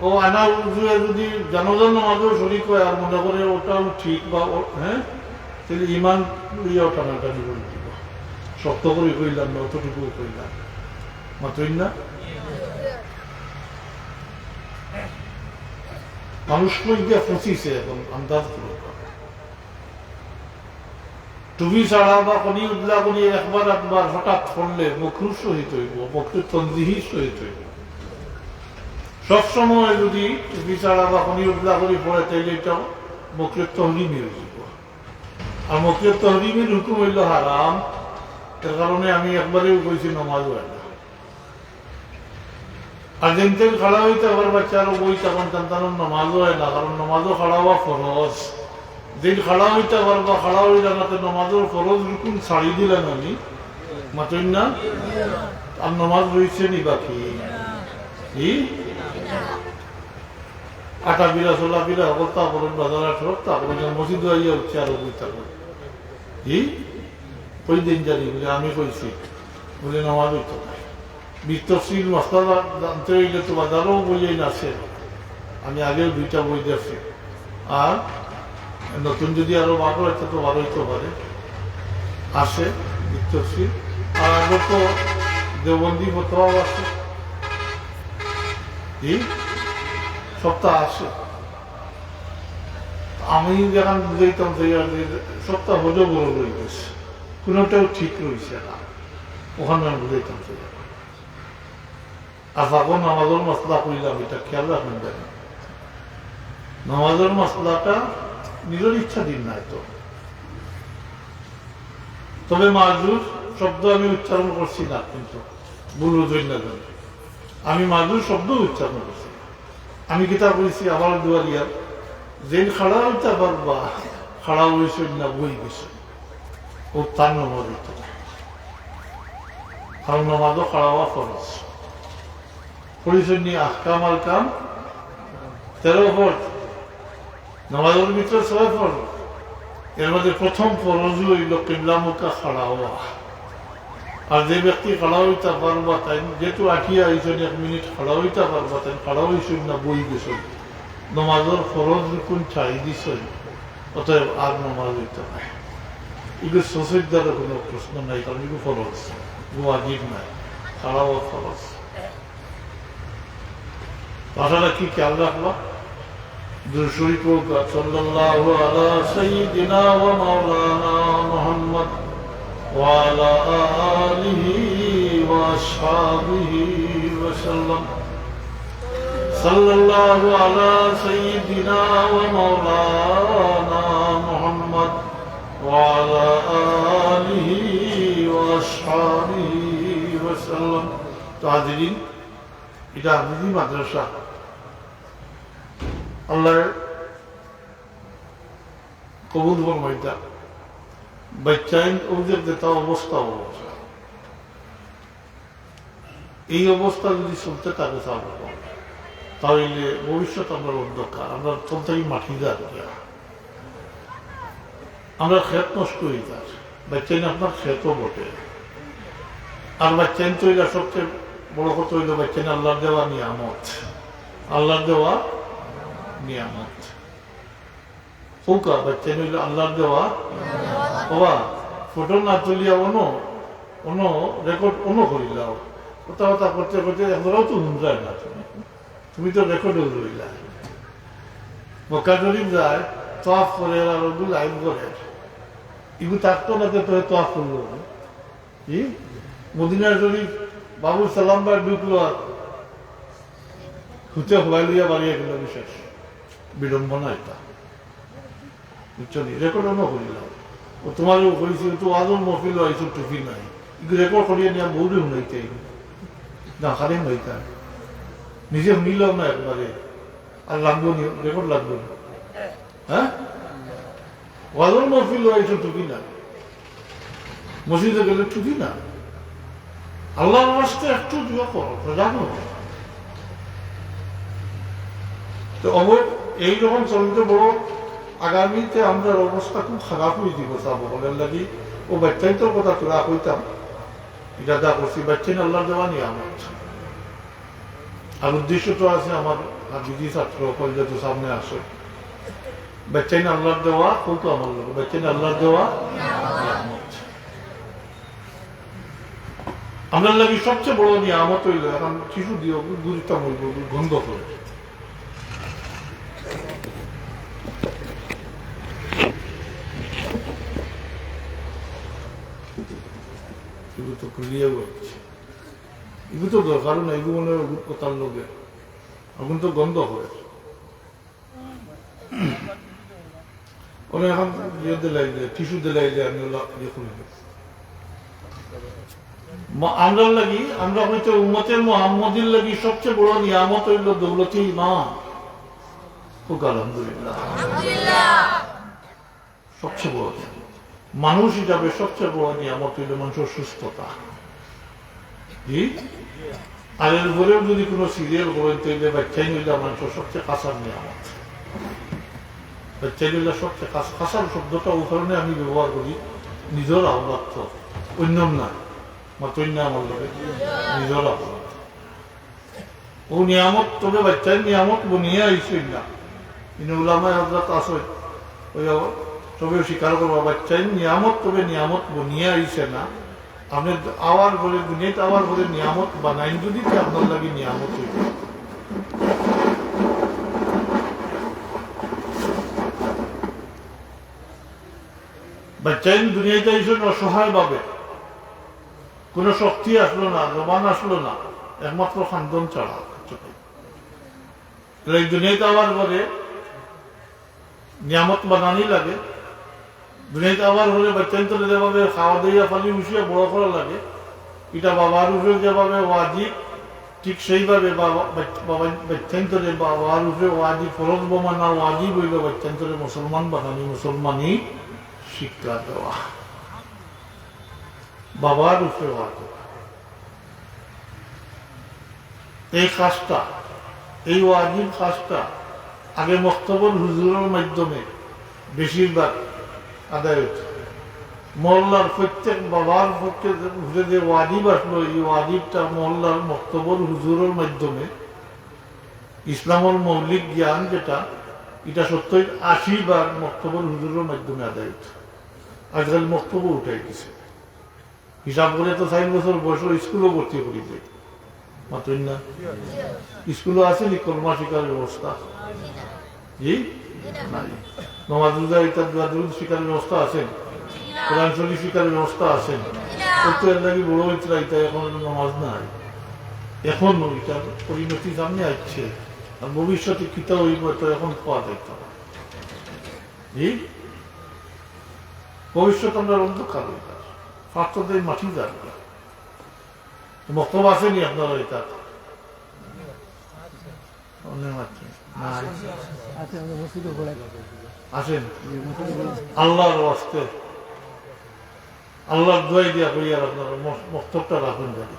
ও আনা উজুয়ে যদি জানাজার নামাজও শরিক অয় আর মনে করে ওটাও ঠিক বা ও-, হ্যাঁ, তাইলে ইমান লইয়াও টানাটানি করি দিবা। শক্ত করি কইলাম না, অতটুকু কইলাম। মাতুন না? মানুষ কই গিয়া ফসিছে এখন, আন্দাজ করো। টুপি ছাড়া বা ফনি উবলা করি একবার একবার হঠাৎ পড়লে মকরুহ সহিত অইবো, মকরুহ তনজিহি সহিত অইবো। সবসময় যদি টুপি ছাড়া বা ফনি উবলা করি পড়ে, তাইলে ইটা মকরুহ তহরিমি অইযিবো। আর মকরুহ তহরিমির হুকুম অইলো হারাম, এর কারণে আমি একবারেউ কইছি নামাজ অয় না। আর যেইন খাড়া অইতা পারবা, চেয়ারো বই, তখন তান তানর নামাজও অয় না, কারণ নামাজও খাড়া অওয়া ফরজ। যেইন খাড়া অইতা পারবা, খাড়া অইলা না, তে নামাজর ফরজ রুকুন ছাড়ি দিলা না নি, মাতুন না? আর নামাজ রইছে নি বাকি? ই? আটা বিরা, চলা বিরা, হকলতা করইন, বাজার হাট হকলতা করইন, মসজিদো আইয়া চেয়ারো বইতা করইন। ই? কই দিন জানি, বুলে, আমি কইছি। বুলে, নামাজ অইতো নায়। বিস্তর সিল মাসলা জানতে অইলে তো বাজারও বইয়াই না আছে। আমি আগেও দুইটা বই দেখছি। আর নতুন যদি আরো বার অয়, তা তো বার অইতো পারে। আছে, বিস্তর সিল। আর আগে তো দেওবন্দি ফতোয়াও আছে। জি? সবতা আছে। আমি যেখান বুঝাইতাম চাই আর কি, সবতা হজবরল অই গেছে, কোনোটাও ঠিক রইছে না, অখান আমি বুঝাইতাম চাই। আর যখন নামাজর মাসলা কইলাম, ইটা খেয়াল রাখইন জানি, নামাজর মাসলাটা নিজর ইচ্ছাধীন নায় তো। তবে মাজুর শব্দ আমি উচ্চারণ করছি না, কিন্তু ভুল বুঝইন না জানি, আমি মাজুর শব্দ উচ্চারণ করছি না। আমি কিতা কইছি, আবার দুয়ারিয়া, যেইন খাড়া অইতা পারবা, খাড়া অইছইন না, বই গেছইন, ও তান নামাজ অইতো না। কারণ নামাজও খাড়া অওয়া ফরজ। পড়ছইন নি আহকাম আল কাম, তেরো ফরজ, নামাজর ভিতরে ছয় ফরজ। এর মধ্যে প্রথম ফরজ অইলো কিবলামুখা খাড়া অওয়া। আর যে ব্যক্তি খাড়া অইতা পারবা তাইন, যেহেতু আটিয়া আইছইন, এক মিনিট খাড়া অইতা পারবা তাইন, খাড়া অইছইন না, বই গেছইন, নামাজর ফরজ রুকুন ছাড়ি দিছইন, অতএব আর নামাজ অইতো নায়। ইগু সসজ্জারও কোনো প্রশ্ন নাই, কারণ ইগু ফরজ, ইগু ওয়াজিব নায়, খাড়া অওয়া ফরজ। আশা রাখি খেয়াল রাখবা। দুরূদ শরীফ পড়বা, সাল্লাল্লাহু আলা সাইয়্যিদিনা ওয়া মাওলানা মুহাম্মদ ওয়া আলা আলিহি ওয়া আসহাবিহি ওয়া সাল্লাম। সাল্লাল্লাহু আলা সাইয়্যিদিনা ওয়া মাওলানা মুহাম্মদ ওয়া আলা আলিহি ওয়া আসহাবিহি ওয়া সাল্লাম। তো হাজিরিন, ইটা হাফিজি মাদ্রাসা। আল্লায় কবুল ফরমাইতা। বাচ্চাইন অউ যে যেতা অবস্থা অইলো, এই অবস্থা যদি চলতে থাকে, তাহলে, তাহলে ভবিষ্যৎ আমরার অন্ধকার, আমরার তল থাকি মাটি যার গিয়া। আমরার খেত নষ্ট অই যার। বাচ্চাইন আপনার খেতও বটে। আর বাচ্চাইন তো অইলা সবচেয়ে বড় কথা অইলো বাচ্চাইন আল্লার দেওয়া নিয়ামত। আল্লার দেওয়া নিয়ামত। কউক্কা, বাচ্চাইন অইলো আল্লার দেওয়া। বাবা, ফটো না তুলিয়া অনো, অনো রেকর্ড অনো করিলাও। কথা কথা করতে করতে একজনও তো হুনরায় না তুমি। তুমি তো রেকর্ডও রইলা। মক্কা শরীফ যায়, তওয়াফ করে আর অগু লাইভ করে। ইগু থাকতো না, তো তওয়াফ করলো না। কি? মদিনা শরীফ বাবুল সালাম ভাই ঢুকলো আর হুতে হবাই লইয়া বাড়িয়া গেল, বিশেষ বিড়ম্বনা ইটা। বুঝছো নি? রেকর্ড অনো করিলাও। ও তোমার ও কইছি, তো আদম মহফিল আইছো, টুপি নাই। ইগু রেকর্ড করিয়া নিয়া বউরে হুনাইতে। না, খালি হুনাইতা। নিজে হুনিলাও না একবারে। আর লাগবো নি, রেকর্ড লাগবো নি। হ্যাঁ? ওয়াজর মহফিল আইছো, টুপি না। মসজিদে গেলে টুপি না। আল্লার ওয়াস্তে একটু দোয়া করো, সজাগ অও। তো অবশ্য এইরকম চলতে বড় আগামীতে আমরার অবস্থা খুব খারাপ অই যিবো, সাব অকলর লাগি। ও বাচ্চাইন্তর কথা তোরা কইতাম, ইটা দা করছি, বাচ্চাইন আল্লার দেওয়া নিয়ামত। আর উদ্দেশ্য তো আছে আমার হাফিজি ছাত্র অকল যত সামনে আসে। বাচ্চাইন আল্লার দেওয়া, কউক্কা আমার লগে, বাচ্চাইন আল্লার দেওয়া নিয়ামত। আমরার লাগি সবচেয়ে বড় নিয়ামত অইলো, এখন টিস্যু দিও, গুড়িটা মইব, গন্ধ করে। এগুলো তো খুলিয়ে বলছে। এগুলো তো দরকারও না, এগুলো মনে হয় ওষুধ কথার লগে। এখন তো গন্ধ করে। ওরা এখন ইয়ে দিলাইলে, টিস্যু দিলাইলে আমি ওলা ইয়ে করি দেব। মা-, আমরার লাগি, আমরা হইতে উম্মতে মুহাম্মদীর লাগি সবচেয়ে বড় নিয়ামত অইলো দৌলতে ইমান। খুব আলহামদুলিল্লাহ। সবচেয়ে বড় নিয়ামত। মানুষ হিসাবে সবচেয়ে বড় নিয়ামত অইলো মানুষর সুস্থতা। জি? আর এর উপরেও যদি কোনো সিরিয়াল করেন, তাইলে বাচ্চাইন অইলা মানুষর সবচেয়ে কাছার নিয়ামত। বাচ্চাইন অইলা সবচেয়ে কাছ-, কাছার শব্দটা ও কারণে আমি ব্যবহার করি, নিজর আওলাদ তো, অন্যর না, মাতইন না আমার লগে, নিজর আওলাদ। ও নিয়ামত, তবে বাচ্চাইন নিয়ামত বনিয়া আইছইন না। ইনো উলামায়ে হযরত আছইন, ওই তবে স্বীকার করবা, বাচ্চাইন নিয়ামত, তবে নিয়ামত বনিয়া আইছে না। আপনে আওয়ার পরে, দুনিয়াত আওয়ার পরে নিয়ামত বানাইন যদি, তে আপনার লাগি নিয়ামত অইব। বাচ্চাইন দুনিয়াত আইছইন অসহায় ভাবে, কোনো শক্তি আসলো না, জবান আসলো না, একমাত্র কান্দন ছাড়া। তাহলে এই দুনিয়াত আওয়ার পরে নিয়ামত বানানি লাগে। দুনিয়াত আওয়ার পরে বাচ্চাইন্তরে যেভাবে খাওয়া দাওয়া পালি উঠিয়া বড় করা লাগে, এটা বাবার উপরে যেভাবে ওয়াজিব, ঠিক সেইভাবে বাবা, বাচ্চ-, বাবা, বাচ্চাইন্তরে বাবার উপরে ওয়াজিব, ফরজ বমানা ওয়াজিব অইলো বাচ্চাইন্তরে মুসলমান বানানি, মুসলমানি শিক্ষা দেওয়া। বাবার উপরে ওয়াজিব। এই কাজটা, এই ওয়াজিব কাজটা আগে মক্তবর হুজুরর মাধ্যমে বেশিরভাগ আদায় হইত। মহল্লার প্রত্যেক বাবার পক্ষে উপরে যে ওয়াজিব আসলো, এই ওয়াজিবটা মহল্লার মক্তবর হুজুরর মাধ্যমে, ইসলামর মৌলিক জ্ঞান যেটা, এটা সত্তর আশি ভাগ মক্তবর হুজুরর মাধ্যমে আদায় হইত। আজকাল মক্তবও উঠাই দিছে। হিসাব করে তো চার বছর বয়স স্কুলও ভর্তি করি দেয়। মাতইন না? স্কুলও আছে নি কলমা শিক্ষার ব্যবস্থা? জি? নাই। নমাজ রোজা, ইতা দোয়া দুরুদ শিক্ষার ব্যবস্থা আছে নি? কোরআন শরীফ শিক্ষার ব্যবস্থা আছে নি? ও তো এর লাগি বড় হইতরা, ইতা এখন নমাজ নাই। এখন ইতার পরিণতি সামনে আসছে। আর ভবিষ্যতে কিতা হইব, তো এখন পাওয়া যাইত না। জি? ভবিষ্যৎ আমরা অন্ধকার হয়ে যাবে। পাত্র দিয়ে মাটি যাবে। মক্তব আছে নি আপনারা এটা? অন্য মাত্র। নাই। আছেন। আল্লাহর ওয়াস্তে, আল্লাহর দোয়াই দিয়া করি আর আপনারা মক-, মক্তবটা রাখুন যাতে।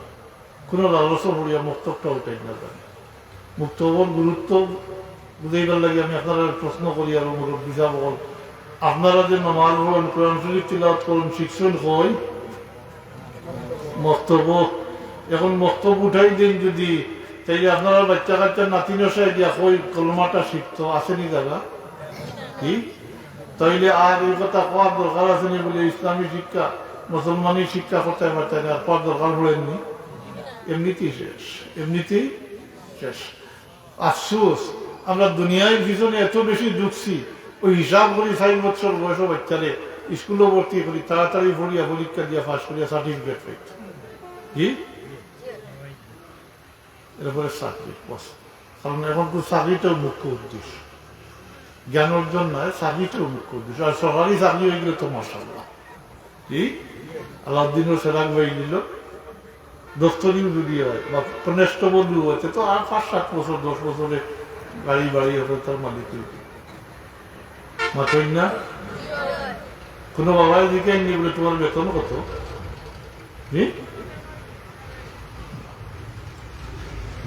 কোনো লালসা পড়িয়া মক্তবটা উঠাই না যাতে। মক্তবর গুরুত্ব বুঝাইবার লাগি আমি আপনারা প্রশ্ন করি আর মুরব্বী সাহেব হল, আপনারা যে নমাজ পড়েন, কোরআন শরীফ তিলাওয়াত করেন, শিখছেন কই? মক্তব। এখন মক্তব উঠাই দেন যদি, তাইলে আপনারা বাচ্চা কাচ্চা নাতি নশায় দিয়া কই কলমাটা শিখতো, আছে নি জাগা? কি? তাইলে আর এই কথা কওয়ার দরকার আছে নি বলে ইসলামী শিক্ষা, মুসলমানি শিক্ষা করতে পারতেন, আর কওয়ার দরকার পড়েননি? এমনিতেই শেষ, এমনিতেই শেষ। আফসোস, আমরা দুনিয়ার পিছনে এত বেশি ঢুকছি, ওই হিসাব করি চার বছর বয়স বাচ্চারে স্কুলে ভর্তি করি, তাড়াতাড়ি পড়িয়া পরীক্ষা দিয়া পাস করিয়া সার্টিফিকেট পাইত। জি? এরপরে চাকরি, বস। কারণ এখন তো চাকরিটাও মুখ্য উদ্দেশ্য, জ্ঞান অর্জন নয়, চাকরিটাও মুখ্য উদ্দেশ্য। আর সরকারি চাকরি হয়ে গেলে তো মাশাআল্লাহ। কি? আলাউদ্দিনও সেরাক হয়ে গেল, দপ্তরিও যদি হয় বা কনস্টেবলও হচ্ছে, তো আর পাঁচ সাত বছর, দশ বছরে গাড়ি বাড়ি হবে, তার মালিক হইবে। মাতইন না? কোনো বাবাই জিজ্ঞাসা নেই বলে, "তোমার বেতন কত?" জি?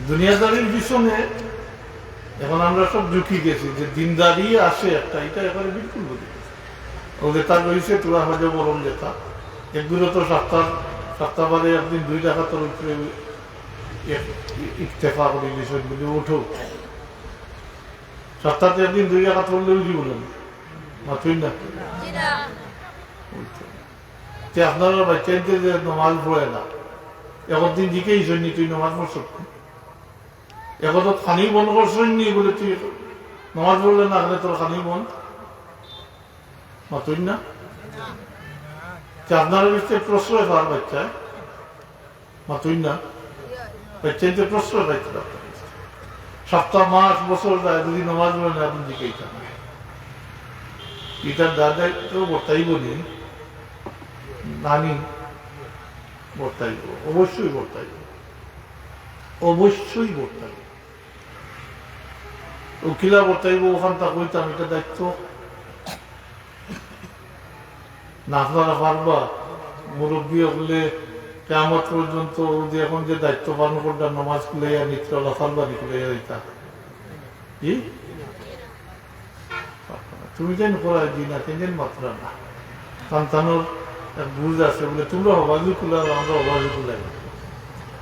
দুনিয়াদারির পিছনে এখন আমরা সব ঝুঁকি গেছি, যে দিনদারি আছে একটা, এটা এবারে বিলকুল বুঝি না। ও যেটা রয়েছে, তোরা হয়তো বরং যেটা, এগুলো তো সপ্তাহ, সপ্তাহ বাদে একদিন দুই রাকাতর উপরে এক-, ইকতেফা করে দিয়েছেন বলে উঠো। সপ্তাহে একদিন দুই রাকাত পড়লেও জীবনে মাতইন না। ওই তো। তে আপনারা বাচ্চাইন্তে যে নমাজ পড়ে না, একদিন জিকাইছইন নি, "তুই নমাজ পড়ছস নি?" একদিন খানি বন্ধ করছইন নি বলে, "তুই নমাজ পড়লে না, এখানে তোর খানি বন্ধ?" মাতইন না। তে আপনারা নিশ্চয় প্রশ্রয় পার বাচ্চায়। মাতইন না। বাচ্চাইন্তে প্রশ্রয় পাইতে পারত না। সপ্তাহ, মাস, বছর যায়, যদি নমাজ পড়ে না, আপনি জিকাইতা না। ইটার দায় দায়িত্ব বর্তাইব নি? নানি? বর্তাইব, অবশ্যই বর্তাইব, অবশ্যই বর্তাইব। ও কিলা বর্তাইব, ওখান তা কইতাম, এটা দায়িত্ব। না, আপনারা পারবা? মুরব্বী হকলে কিয়ামত পর্যন্ত ও যে এখন যে দায়িত্ব পালন করতা, নমাজ খুলাইয়া নিত্রলা ফালবানি খুলাইয়া দিতা। কি? তুমি যেন করাই দি না, কেন যেন মাতরা না। সন্তানর এক বুঝ আছে বলে, "তোমরা হবাজু কুলাও, আমরা হবাজু কুলাই।"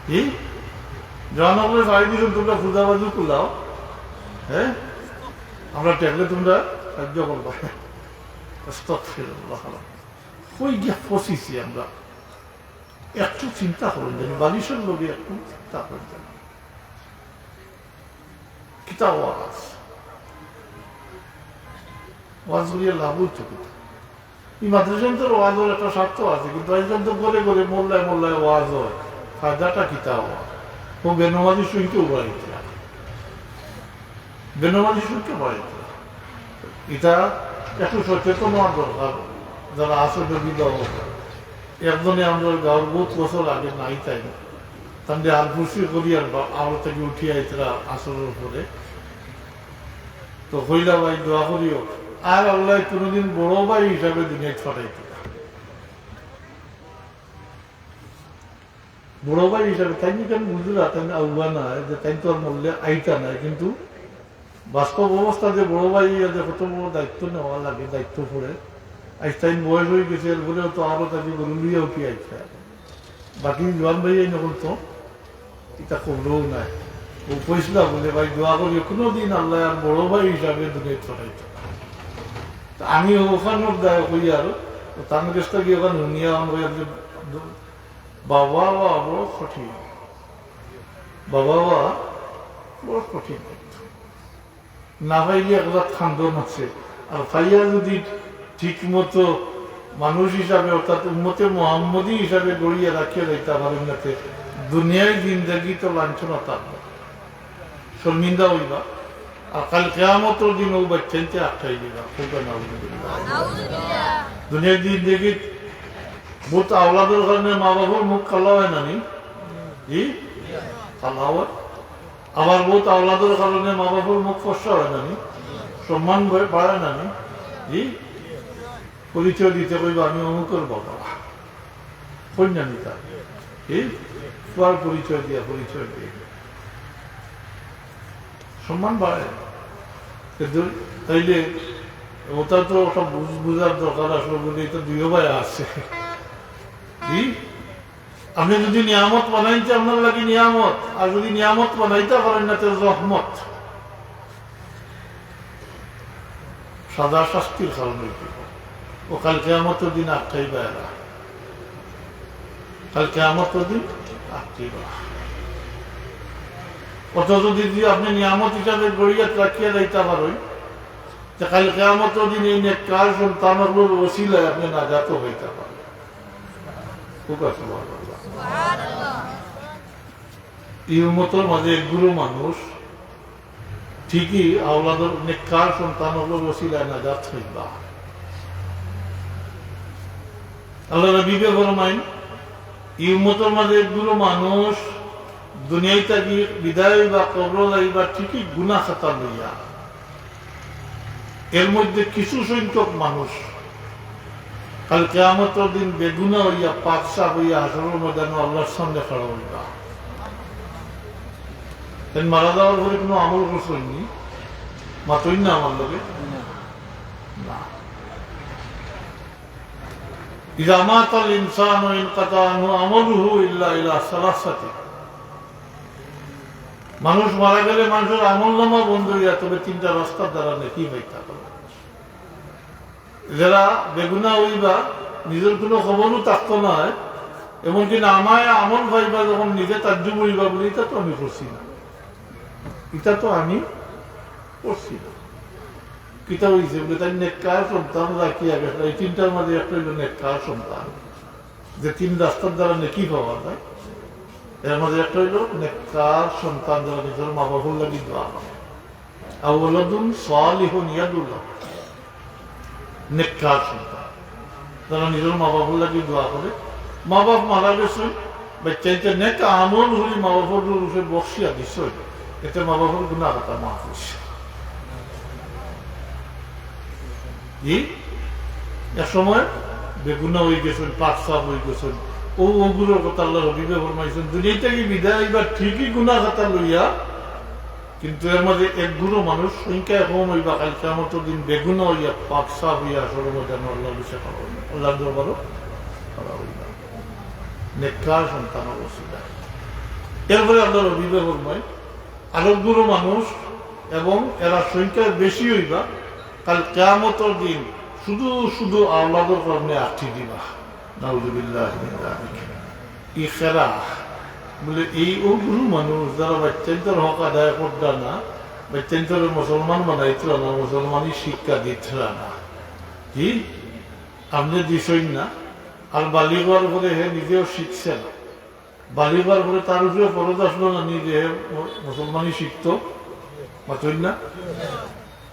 কি? জওয়ান হকলে সারি দিছইন, "তোমরা ফুজাবাজু কুলাও।" হ্যাঁ? আমরা ঠেকলে তোমরা সাহায্য করবা। আস্তাগফিরুল্লাহ। কই গিয়া ফসিছি আমরা? একটু চিন্তা করইন, যেন বালিশর লগে একটু চিন্তা করইন। কিতা ওয়াজ? ওয়াজ করিয়া লাভ হইতো কিতা? এই মাদ্রাসার তো ওয়াজর একটা স্বার্থ আছে, কিন্তু আজকাল তো ঘরে ঘরে, মহল্লায় মহল্লায় ওয়াজ হয়। ফায়দাটা কিতা ওয়াজ? ও বেনমাজি শুনতে উবাইতে। বেনমাজি শুনতে উবাইতে। এটা একটু সচেতন হওয়ার দরকার। যারা আছে যদি দল, একজনে আমরা গাঁওর বহুত বছর আগে নাই তাই না। তাহলে আলফুসি করি আর বা-, আওলা থেকে উঠি আইতরা আসরের পরে। তো কইলা, "ভাই, দোয়া করিও।" আর আল্লাহ কোনোদিন বড় ভাই হিসাবে দুনিয়াত পাঠাইতো না। বড় ভাই হিসাবে তাই কেন বুঝলা, তাই আউবা না, যে তাই তো আর মরলে আইতা না, কিন্তু বাস্তব অবস্থা যে বড় ভাই অইয়া যে কত বড় দায়িত্ব নেওয়া লাগে, দায়িত্ব পড়ে। আইজ তাইন বয়স অইগেছে, এরপরেও তো আরো তাকে গরু লইয়া উঠি আইছে। বাকি জোয়ান ভাই এই নকল তো, ইতা কবরও নাই। ও কইছিলা বলে, "ভাই, দোয়া করি, কোনো দিন আল্লাহ আর বড় ভাই হিসাবে দুনিয়াত পাঠাইতো না।" তা আমি ওখানোর দায় কই আর, ও তার কাছ থেকে ওখানে হুনিয়া আমরা যে বাবা বা বড় কঠিন, বাবা বা বড় কঠিন। না পাইলে এক জাত খান্দন আছে, আর পাইয়া যদি ঠিক মতো মানুষ হিসাবে, অর্থাৎ উম্মতে মোহাম্মদী হিসাবে গড়িয়া রাখিয়া যাইতা পারেন না, তে দুনিয়ার জিন্দেগি তো লাঞ্ছনা থাকবে, শর্মিন্দা অইবা, আর কাল কিয়ামতর দিন ও বাচ্চাইতে আটকাই দিবা। খুব নাউজুবিল্লাহ। দুনিয়ার জিন্দেগি বহুত আওলাদর কারণে মা বাবার মুখ কালা হয় না নি? জি, কালা হয়। আবার বহুত আওলাদর কারণে মা বাবার মুখ ফর্সা হয় না নি? সম্মান বে-, বাড়ে না নি? জি, পরিচয় দিতে কইবা, "আমি অমুকর বাবা।" কই না নি তা? জি, পুয়ার পরিচয় দিয়া, পরিচয় দিয়া সম্মান বাড়ে। কিন্তু তাইলে ওটা তো একটা বুঝ-, বুঝার দরকার আসলে, বলে এটা দুইও ভাই আছে। জি, আপনি যদি নিয়ামত বানাইতে আপনার লাগি নিয়ামত, আর যদি নিয়ামত বানাইতে পারেন না, তো রহমত। সাজা শাস্তির কারণ অইতে পারে। ও কাল কিয়ামতর দিন আটকাইবা এরা। কাল কিয়ামতর দিন আটকাইবা। অথচ যদি আপনি নিয়ামত হিসাবে গড়িয়া রাখিয়া যাইতে পারেন, যে কাল কিয়ামতর দিন এই নেককার সন্তানগুলোর ওসিলায় আপনি নাজাত হইতে পারেন। খুব সুবহানাল্লাহ। এই উম্মতর মাঝে এক গুরু মানুষ ঠিকই আওলাদর নেককার সন্তানগুলোর ওসিলায় নাজাত হইবা। আল্লাহ নবীয়ে ফরমাইন, এই উম্মতর মাঝে এক গুরু মানুষ দুনিয়া থাকি বিদায় হইবা, কবর যাইবা ঠিকই গুনাহ খাতা লইয়া। এর মধ্যে কিছু সংখ্যক মানুষ কাল কিয়ামতর দিন বেগুনা হইয়া, পাক সাফ হইয়া হাশরর ময়দানে আল্লাহর সামনে খাড়া হইবা। তাইন মারা যাওয়ার পরে কোনো আমল করছইন নি? মাতইন না আমার লগে? না। ইযা মাতাল ইনসানু ইনকাতা আনহু আমালুহু ইল্লা ইলা সালাসাতি। মানুষ মারা গেলে মানুষের আমল নামা বন্ধ হইয়া তবে তিনটা রাস্তার দ্বারা নেকি পাইতা পারে। যারা বেগুনা হইবা, নিজের কোনো খবরও থাকতো না, এমনকি নামায় আমল পাইবা, যখন নিজে তাজ্জুব হইবা বলে, "এটা তো আমি করছি না, এটা তো আমি করছি না।" কিতা হইছে বলে, তাই নেককার সন্তান রাখিয়া গেছে। এই তিনটার মাঝে একটা হইল নেককার সন্তান, যে তিন রাস্তার দ্বারা নেকি পাওয়া যায়। এর মাঝে একটা হইল নেককার সন্তান, যারা নিজের মা বাবার লাগি দোয়া করে। আও ওয়ালাদুন সালিহুন ইয়াদউ লাহু। নেককার সন্তান, যারা নিজের মা বাবার লাগি দোয়া করে। মা বাপ মারা গেছে, বাচ্চাইতে নেক আমল করি মা বাবার রূপে বখশিয়া দিছে, এতে মা বাবার গুনাহ খাতা মাফ হইছে। জি, এক সময় বেগুনা হয়ে গেছেন, পাক সাফ হয়ে গেছেন। ও ওগুলোর কথা আল্লাহ নবীয়ে ফরমাইছেন, দুনিয়া থাকি বিদায় হইবা ঠিকই গুনাহ খাতা লইয়া, কিন্তু এর মাঝে এক গুরু মানুষ সংখ্যায় কম হইবা, কাল কিয়ামতর দিন বেগুনা হইয়া, পাক সাফ হইয়া, হাশরর ময়দানে আল্লাহর কাছে খাড়া হইবা, আল্লাহর দরবারও খাড়া হইবা। নেককার সন্তান অবস্থা। এরপরে আল্লাহ নবীয়ে ফরমায়, আরো গুরু মানুষ এবং এরা সংখ্যায় বেশি হইবা, কাল কিয়ামতর দিন শুধু শুধু আওলাদর কারণে আটকি দিবা। নাউজুবিল্লাহ মিন যালিক। ই খেরা বলে, এই ও গুরু মানুষ যারা বাচ্চাইন্তর হক আদায় করতা না, বাচ্চাইন্তরে মুসলমান বানাইতরা না, মুসলমানি শিক্ষা দিতরা না। জি, আপনি দিছইন না, আর বালিগ হওয়ার পরে হে নিজেও শিখছে না। বালিগ হওয়ার পরে তার উপরে ফরজ আসলো না নিজে হে মু-, মুসলমানি শিখতো, মাতইন না?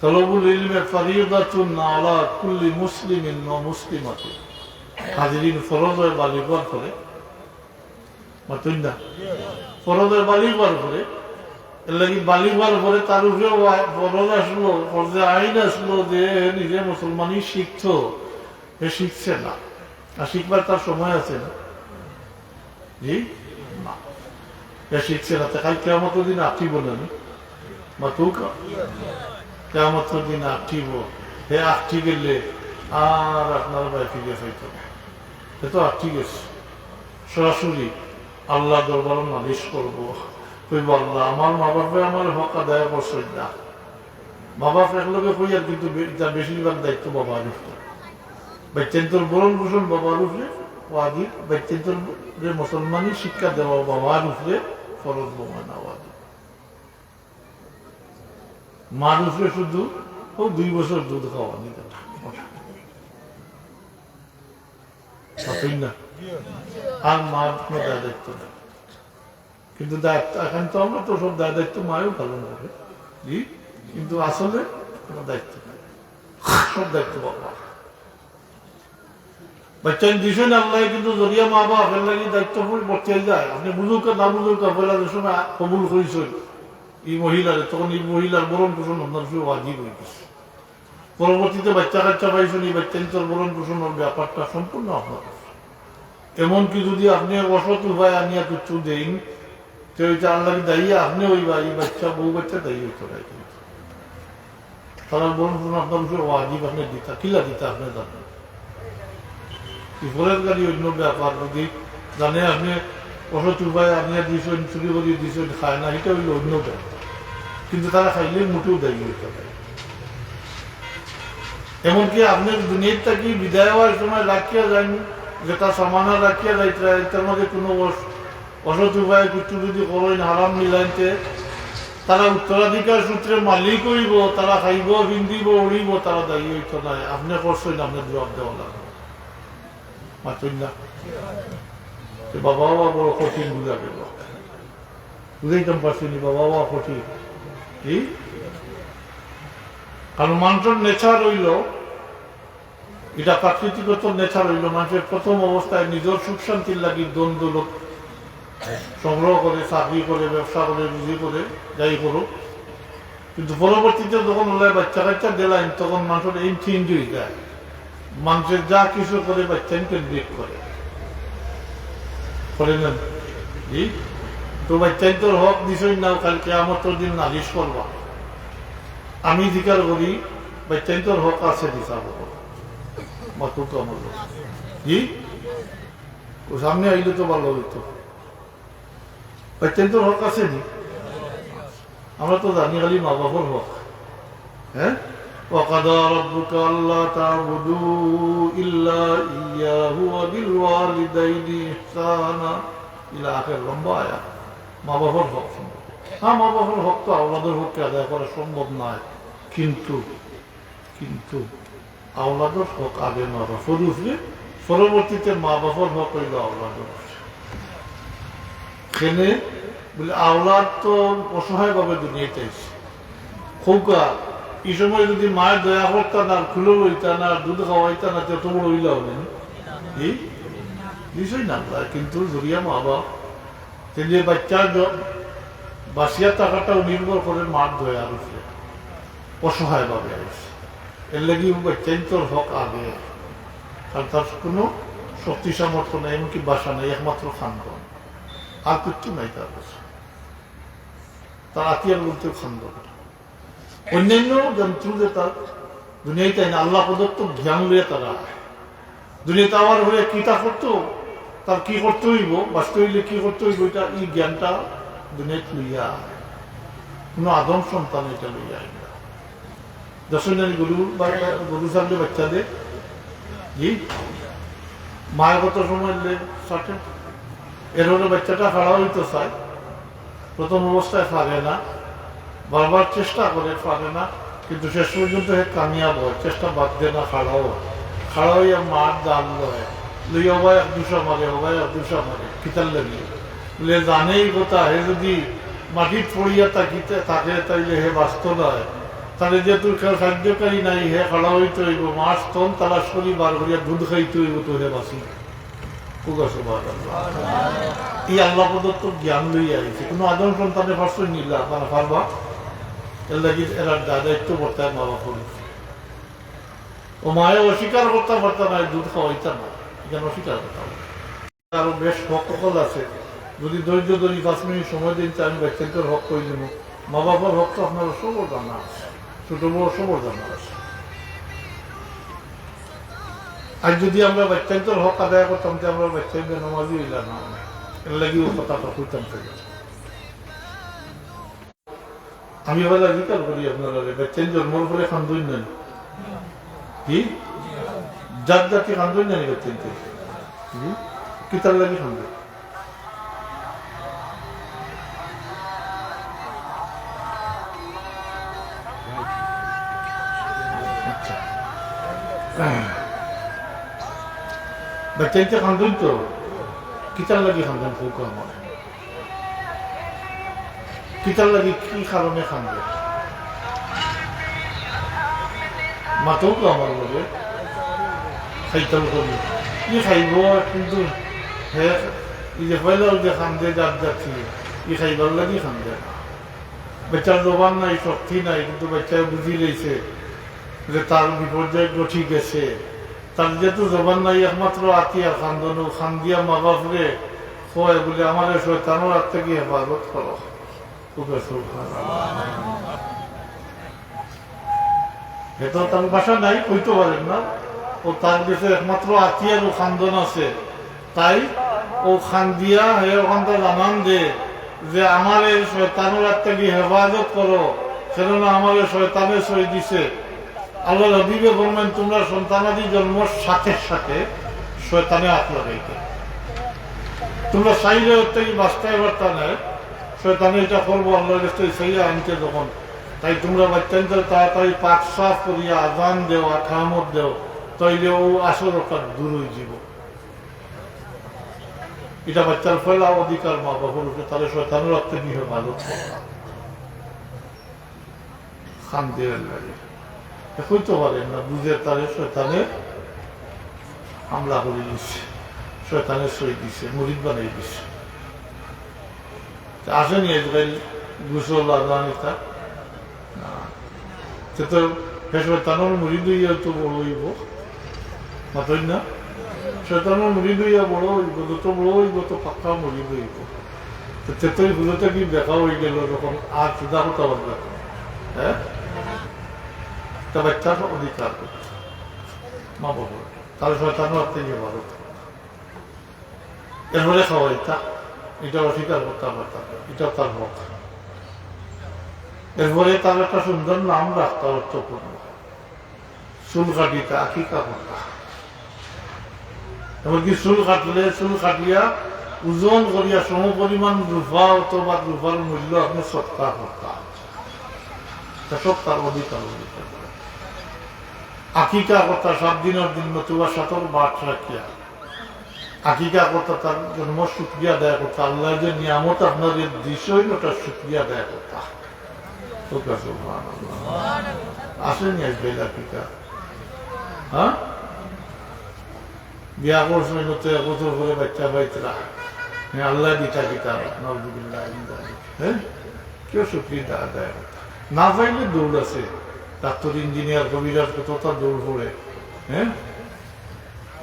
তলবুল ইলমে ফারিদাতুন আলা কুল্লি মুসলিমিন ওয়া মুসলিমাতিন। হাজিরিন, ফরজ হয় বালিগ হওয়ার পরে, মাতইন না? ফরজ হয় বালিগ হওয়ার পরে। এর লাগি বালিগ হওয়ার পরে তার উপরে ওয়া-, ফরজ আসলো, ফরজে আইন আসলো যে হে নিজে মুসলমানি শিখতো, হে শিখছে না। আর শিখবার তার সময় আছে না। জি? না। হে শিখছে না, তে কাল কিয়ামতর দিন আটকিব না নি? মাতুকা। কিয়ামতর দিন আটকিব, হে আটকি গেলে আর আপনার বায় ফিরে পাইতো না। হে তো আটকি গেছে, সরাসরি আল্লাহ দরবারো নালিশ করব, কইব, "আল্লাহ, আমার মা বাপে আমার হক আদায় করছইন না।" মা বাপ একলগে কইয়ার, কিন্তু বে-, ইটা বেশিরভাগ দায়িত্ব বাবার উপরে। বাচ্চাইন্তর ভরণ পোষণ বাবার উপরে ওয়াজিব, বাচ্চাইন্তরে মুসলমানি শিক্ষা দেওয়া বাবার উপরে ফরজ, বাবা না ওয়াজিব। মার উপরে শুধু ও দুই বছর দুধ খাওয়ানি, তাই না? আর মার কোনো দায় দায়িত্ব নাই। কিন্তু দায়িত্ব, এখন তো আমরা তো সব দায় দায়িত্ব মায়ও পালন করে, জি, কিন্তু আসলে কোনো দায়িত্ব নাই, সব দায়িত্ব বাবা। বাচ্চাইন দিছইন আল্লাহ, কিন্তু জরিয়া মা বাপ এর লাগি দায়িত্ব পড়ি-, বর্তিয়াই যায়। আপনে বুঝউক্কা না বুঝউক্কা, পয়লা যে সময় কবুল করছইন এই মহিলারে, তখন এই মহিলার ভরণ পোষণ আপনার উপরে ওয়াজিব অই গেছে। পরবর্তীতে বাচ্চা কাচ্চা পাইছইন, এই বাচ্চাইন্তর ভরণ পোষণর ব্যাপারটা সম্পূর্ণ আপনার উপরে। এমনকি যদি আপনে অসৎ উপায় আনিয়া কিচ্ছু দেইন, তে ওইটা আল্লাহর দায়ী আপনে অইবা, এই বাচ্চা, বউ বাচ্চা দায়ী অইতো নায় কিন্তু। তারার ভরণ পোষণ আপনার উপরে ওয়াজিব, আপনে দিতা, কিলা দিতা আপনে জানইন। ই পরের গাড়ি অইন্য ব্যাপার, যদি জানে আপনে অসৎ উপায় আনিয়া দিছইন, চুরি করি দিছইন, খায় না, ইটা অইলো অইন্য ব্যাপার। কিন্তু তারা খাইলে মোটেও দায়ী অইতো নায়। এমনকি আপনে দুনিয়ার থাকি বিদায় অওয়ার সময় রাখিয়া যাইন, যেটা সামানা রাখিয়া যাইতরা, ইটার মাঝে কোনো অস-, অসৎ উপায়ে কিচ্ছু যদি করইন, হারাম মিলাইন, তে তারা উত্তরাধিকার সূত্রে মালিক অইবো, তারা খাইবো, পিন্দিবো, উড়িবো, তারা দায়ী অইতো নায়। আপনে করছইন, আপনে জবাব দেওয়া লাগবো। মাতইন না। তে বাবা, বাবা বড় কঠিন বুঝা গেল। বুঝাইতাম পারছি নি, বাবা, বাবা কঠিন। কি? কারণ মানুষর nature অইলো, ইটা প্রাকৃতিকগত nature অইলো, মানুষে প্রথম অবস্থায় নিজর সুখ শান্তির লাগি ধন দৌলত সংগ্রহ করে, চাকরি করে, ব্যবসা করে, রুজি করে, যাই করুক। কিন্তু পরবর্তীতে যখন আল্লায় বাচ্চা কাচ্চা দিলাইন, তখন মানুষর aim change অই যায়। মানুষে যা কিছু করে, বাচ্চাইন কেন্দ্রিক করে। করে না? জি? তো বাচ্চাইন্তর হক দিছইন না, কাইল কিয়ামতর দিন নালিশ করবা। আমি জিকার করি, বাচ্চাইন্তর হক আছে নি, চাবো। মাতুক তো আমার লোক। জি? ও সামনে আইলে তো ভালো অইতো। বাচ্চাইন্তর হক আছে নি? আমরা তো জানি খালি মা বাপর হক। হ্যাঁ? وقضى ربك ألا تعبدوا إلا إياه وبالوالدين إحسانا إلى آخر লম্বা আয়াত। মা বাপর হক সম্পর্কে। হ্যাঁ, মা বাপর হক তো আওলাদর পক্ষে আদায় করা সম্ভব নয়, কিন্তু, কিন্তু আওলাদর হক আগে মা বাপর উপরে, পরবর্তীতে মা বাপর হক অইলো আওলাদর উপরে। কেনে বুলে, আওলাদ তো অসহায়ভাবে দুনিয়াত আইছে। খোকা, ই সময় যদি মায়ে দয়া করতা না, কুলো লইতা না, দুধ খাওয়াইতা না, তে অত বড় অইলা অইলে নি? জি? নিশ্চয় না, কিন্তু জরিয়া মা বাপ। তে যে বাচ্চা জ-, বাঁচিয়া থাকাটাও নির্ভর করে মার দয়ার উপরে, অসহায়ভাবে আইছে। এর লাগি ও বাচ্চাইন্তর হক আগে, কারণ তার কোনো শক্তি সামর্থ্য নাই, এমনকি বাসা নাই, একমাত্র খান্দন, আর কিচ্ছু নাই তার কাছে। তার হাতিয়ার বলতে খান্দন। অন্যান্য জন্তু যে তার দুনিয়াত আইন আল্লাহ প্রদত্ত জ্ঞান লইয়া তারা দুনিয়াত আওয়ার পরে কিতা করতো, তার কি করতে অইবো, বাঁচতে অইলে কি করতে অইবো, ইটা, ই জ্ঞানটা দুনিয়াত লইয়া, কোনো আদম সন্তান ইটা লইয়া আইন না। দেখছইন নি গরু বা, বা গরু ছাগলে বাচ্চা দে, জি, মায়ে কত সময় লে সাথে, এর ফলে বাচ্চাটা খাড়া অইতো চায়, প্রথম অবস্থায় পারে না, বারবার চেষ্টা করে, পারে না, কিন্তু শেষ পর্যন্ত হে কামিয়াব অয়, চেষ্টা বাদ দেয় না, খাড়া অয়। খাড়া অইয়া মার দান লয়, লইয়া হবায় এক দুষা মারে, হবায় এক দুষা মারে, কিতার লাগি? বুলে, জানে ই কথা, হে যদি মাটিত পড়িয়া থাকিতে, থাকে, তাইলে হে বাঁচতো নায়। তাইলে যেহেতু কেউ সাহায্যকারী নাই, হে খাড়া অইতে অইবো, মার স্তন তালাশ করি বার করিয়া দুধ খাইতে অইবো, তো হে বাঁচি। খুব সুবহানাল্লাহ। ই আল্লাহ প্রদত্ত জ্ঞান লইয়া আইছে। কোনো আদম সন্তানে পারছইন নি, না পারবা। এর লাগি এরার দা-, দায়িত্ব বর্তায় মা বাপর। ও মায়ে অস্বীকার করতা পারতা না, দুধ খাওয়াইতা না, ইখান অস্বীকার করতা পারতা। আরো বেশ হক হকল আছে, যদি ধৈর্য ধরি পাঁচ মিনিট সময় দেইন, তে আমি বাচ্চাইন্তর হক কই দিমু। মা বাপর হক তো আপনারা সবর জানা আছে। ছোট বড় সবর জানা আছে। আর যদি আমরা বাচ্চাইন্তর হক আদায় করতাম, তে আমরা বাচ্চাইন্তর নামাজি অইলা না। এর লাগি ও কথাটা কইতাম চাই। আমি এবার জিকার করি আপনারারে, বাচ্চাইন জন্মর পরে কান্দইন না নি? কি? জাত জাতি কান্দইন না নি বাচ্চাইন্তে? জি? কিতার লাগি কান্দইন? আচ্ছা। বাচ্চাইন্তে কান্দইন তো, কিতার লাগি কান্দইন কউক্কা আমারে? কিতার লাগি, কি কারণে কান্দে? মাতউক্কা আমার লগে। খাইতাম করি। ই খাইবো, কিন্তু হে, ই যে পয়লা যে কান্দে জাত জাতি, ই খাইবার লাগি কান্দে না। বাচ্চার জবান নাই, শক্তি নাই, কিন্তু বাচ্চায় বুঝি লইছে যে তার বিপর্যয় ঘটি গেছে। তার যেহেতু জবান নাই, একমাত্র আতিয়ার কান্দন, ও কান্দিয়া মা বাপরে কয় বুলে, "আমারে শয়তানর হাত থাকি হেফাজত করো।" খুব সুবহানাল্লাহ। হে তো তার ভাষা নাই, কইতো পারের না। ও তার গেছে একমাত্র আতিয়ার ও কান্দন আছে। তাই ও কান্দিয়া হে অখানতা জানান দে যে, "আমারে শয়তানর হাত থাকি হেফাজত করো, কেননা আমারে শয়তানে ছয় দিছে।" আল্লাহর হাবিবে ফরমাইন, "তুমরা সন্তানাদি জন্মর সাথে সাথে শয়তানে আত লাগাইতে। তুমরা চাইলে অর থাকি বাঁচতায় পারতা নায়, শয়তানে ইটা করবো, আল্লাহর গেছ থাকি চাইয়া আনতে যখন। তাই তুমরা বাচ্চাইন্তরে তাড়াতাড়ি পাক সাফ করিয়া আজান দেও, একামত দেও, তাইলে অউ আসর অখান দূর অইযিবো।" ইটা বাচ্চার পয়লা অধিকার মা বাপর উপরে, তারে শয়তানর হাত থাকি হেফাজত করবা। কান্দিয়া লাগে। হে কইতো পারের না, বুঝে তারে শয়তানে হামলা করি দিছে, শয়তানে ছয় দিছে, মুরিদ বানাই দিছে। তে আসেনি আজকাল গোসল আজান ইতা? না। তে তো হে শয়তানর মুরিদ অইয়া তো বড় অইবো। মাতইন না? শয়তানর মুরিদ অইয়া বড় অইবো, যত বড় অইবো, তত পাক্কা মুরিদ অইবো। তো তে তো ই হুজুরটা কি দেখা অইগেল যখন আর সুদা কথা বলবে? হ্যাঁ? তা বাচ্চার অধিকার করতে। মা বাবা। তারে শয়তানর হাত থাকি হেফাজত করতে। এরপরে খাওয়াইতা, ইটা অস্বীকার করতা পারতা না, ইটা তার হক। এরপরে তার একটা সুন্দর নাম রাখতা অর্থপূর্ণ। চুল কাটিতা, আকিকা করতা। এমনকি চুল কাটলে, চুল কাটিয়া ওজন করিয়া সমপরিমাণ রূপা অথবা রূপার মূল্য আপনে সদকা করতা। তা সব তার অধিকার, অধিকার। আকিকা করতা সাত দিনর দিন নতুবা সাতর বাট রাখিয়া। আকিকা করতা তার জন্মর শুকরিয়া আদায় করতা, আল্লায় যে নিয়ামত আপনারে দিছইন, ওটার শুকরিয়া আদায় করতা। তো কা সুবহানাল্লাহ। আসেনি আজকাল আকিকা? হ্যাঁ? বিয়া করছইন, তো এক বছর পরে বাচ্চা পাইতরা। হ্যাঁ, আল্লায় দিতা কিতা, নাউজুবিল্লাহ মিন যালিক। হ্যাঁ? কেউ শুকরিয়া আদায় করতা। না পাইলে দৌড় আছে। ডাক্তার, ইঞ্জিনিয়ার, কবিরাজ কততা দৌড় পড়ে। হ্যাঁ?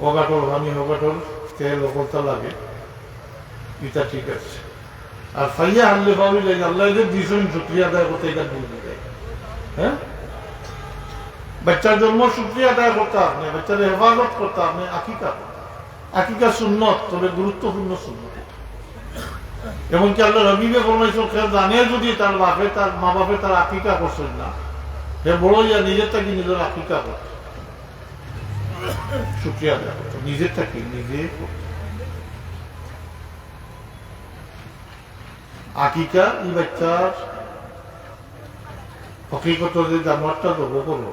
অগাটর পানি, অগাটর তেল, অকলতা লাগে, ইটা ঠিক আছে। আর পাইয়া হারলে পাওয়া যায়, আল্লায় যে দিছইন শুকরিয়া আদায় করতা, ইটা ভুল যায়। হ্যাঁ? বাচ্চার জন্মর শুকরিয়া আদায় করতা আপনে, বাচ্চারে হেফাজত করতা আপনে, আকিকা করতা। আকিকা সুন্নত, তবে গুরুত্বপূর্ণ সুন্নত। এমনকি আল্লাহর হাবিবে ফরমাইছইন, কেউ জানে যদি তার বাপে, তার মা বাপে তার আকিকা করছইন না, হে বড় অইয়া নিজের থাকি নিজের আকিকা করত। শুকরিয়া আদায় করত, নিজের থাকি নিজে করত। আকিকা ই বাচ্চার হকিকত যে জানোয়ারটা জব করো,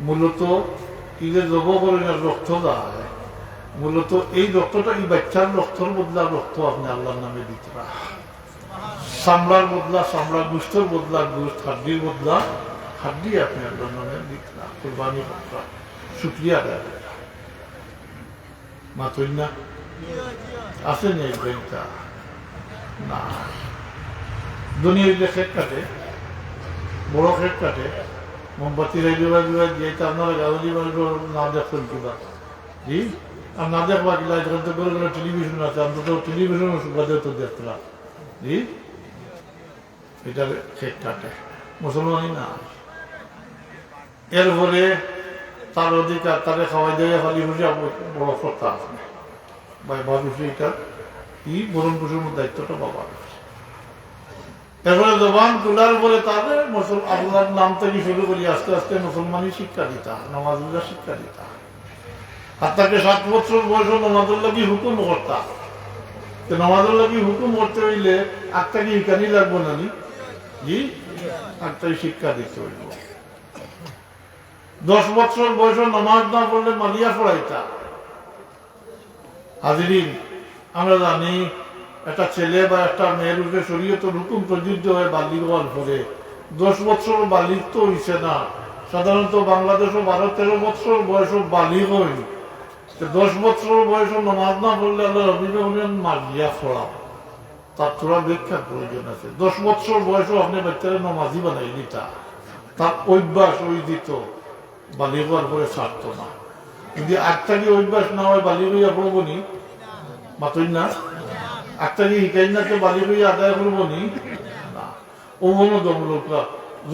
মূলত ই যে জব করো, ইটার রক্ত যায়, মূলত এই রক্তটা, ই বাচ্চার রক্তর বদলা রক্ত আপনে আল্লাহর নামে দিতরা। চামড়ার বদলা চামড়া, গোস্তর বদলা গোস্ত, হাড্ডির বদলা হাড্ডি আপনে আল্লাহর নামে দিতরা, কুরবানি করতরা, শুকরিয়া আদায় করতরা। মাতইন না? আছে নি এই ব্যাংকটা? না। দুনিয়া অইলে কেক কাটে, বড় কেক কাটে, মোমবাতি জ্বালিয়ে বাজিয়ে দিয়ে তো আপনারা গাড়ি বাড়ি না দেখছেন কিবা? জি? আর না দেখবা কিলা, এখানে তো বড় বড় টেলিভিশন আছে, আমরা তো টেলিভিশনও সুবাদে তো দেখলাম। জি? এটা কেক কাটে। মুসলমানই না। এরপরে তার অধিকার, তারে খাওয়াই দেওয়া খালি খুশি আপনি বড় কথা আপনি। ভাই, ভাবি, এটা কি ভরণ পোষণের দায়িত্বটা বাবার। এরপরে জবান খোলার পরে তারে মুসল-, আল্লাহর নাম থেকে শুরু করি আস্তে আস্তে মুসলমানি শিক্ষা দিতা, নামাজ রোজা শিক্ষা দিতা। আর তাকে সাত বছর বয়সে নামাজের লাগি হুকুম করতা। তো নামাজের লাগি হুকুম করতে হইলে আগ থাকি হিকানি লাগবো না নি? জি, আগ থাকি শিক্ষা দিতে হইব। দশ বছর বয়সে নামাজ না পড়লে মারিয়া পড়াইতা। হাজিরিন, আমরা জানি একটা ছেলে বা একটা মেয়ের উপরে শরীয়তের হুকুম প্রযোজ্য হয় বালিগ হওয়ার পরে। দশ বছর বালিগ তো হইছে না, সাধারণত বাংলাদেশও বারো তেরো বছর বয়সে বালিগ হয়। তো দশ বছর বয়সে নামাজ না পড়লে আল্লাহর হাবিবে বলেন, "মারিয়া পড়াও।" তার থোড়া ব্যাখ্যার প্রয়োজন আছে। দশ বছর বয়সে আপনি বাচ্চারে নামাজি বানাই দিতা, তার অভ্যাস হয়ে দিত, বালিগ হওয়ার পরে ছাড়তো না। যদি আগ থাকি অভ্যাস না হয়, বালিগ হইয়া পড়বো নি? মাতইন না? আগ থাকি হিকাইন না, তো বালিগ হইয়া আদায় করবো নি? না। ও হলো দমলকরা।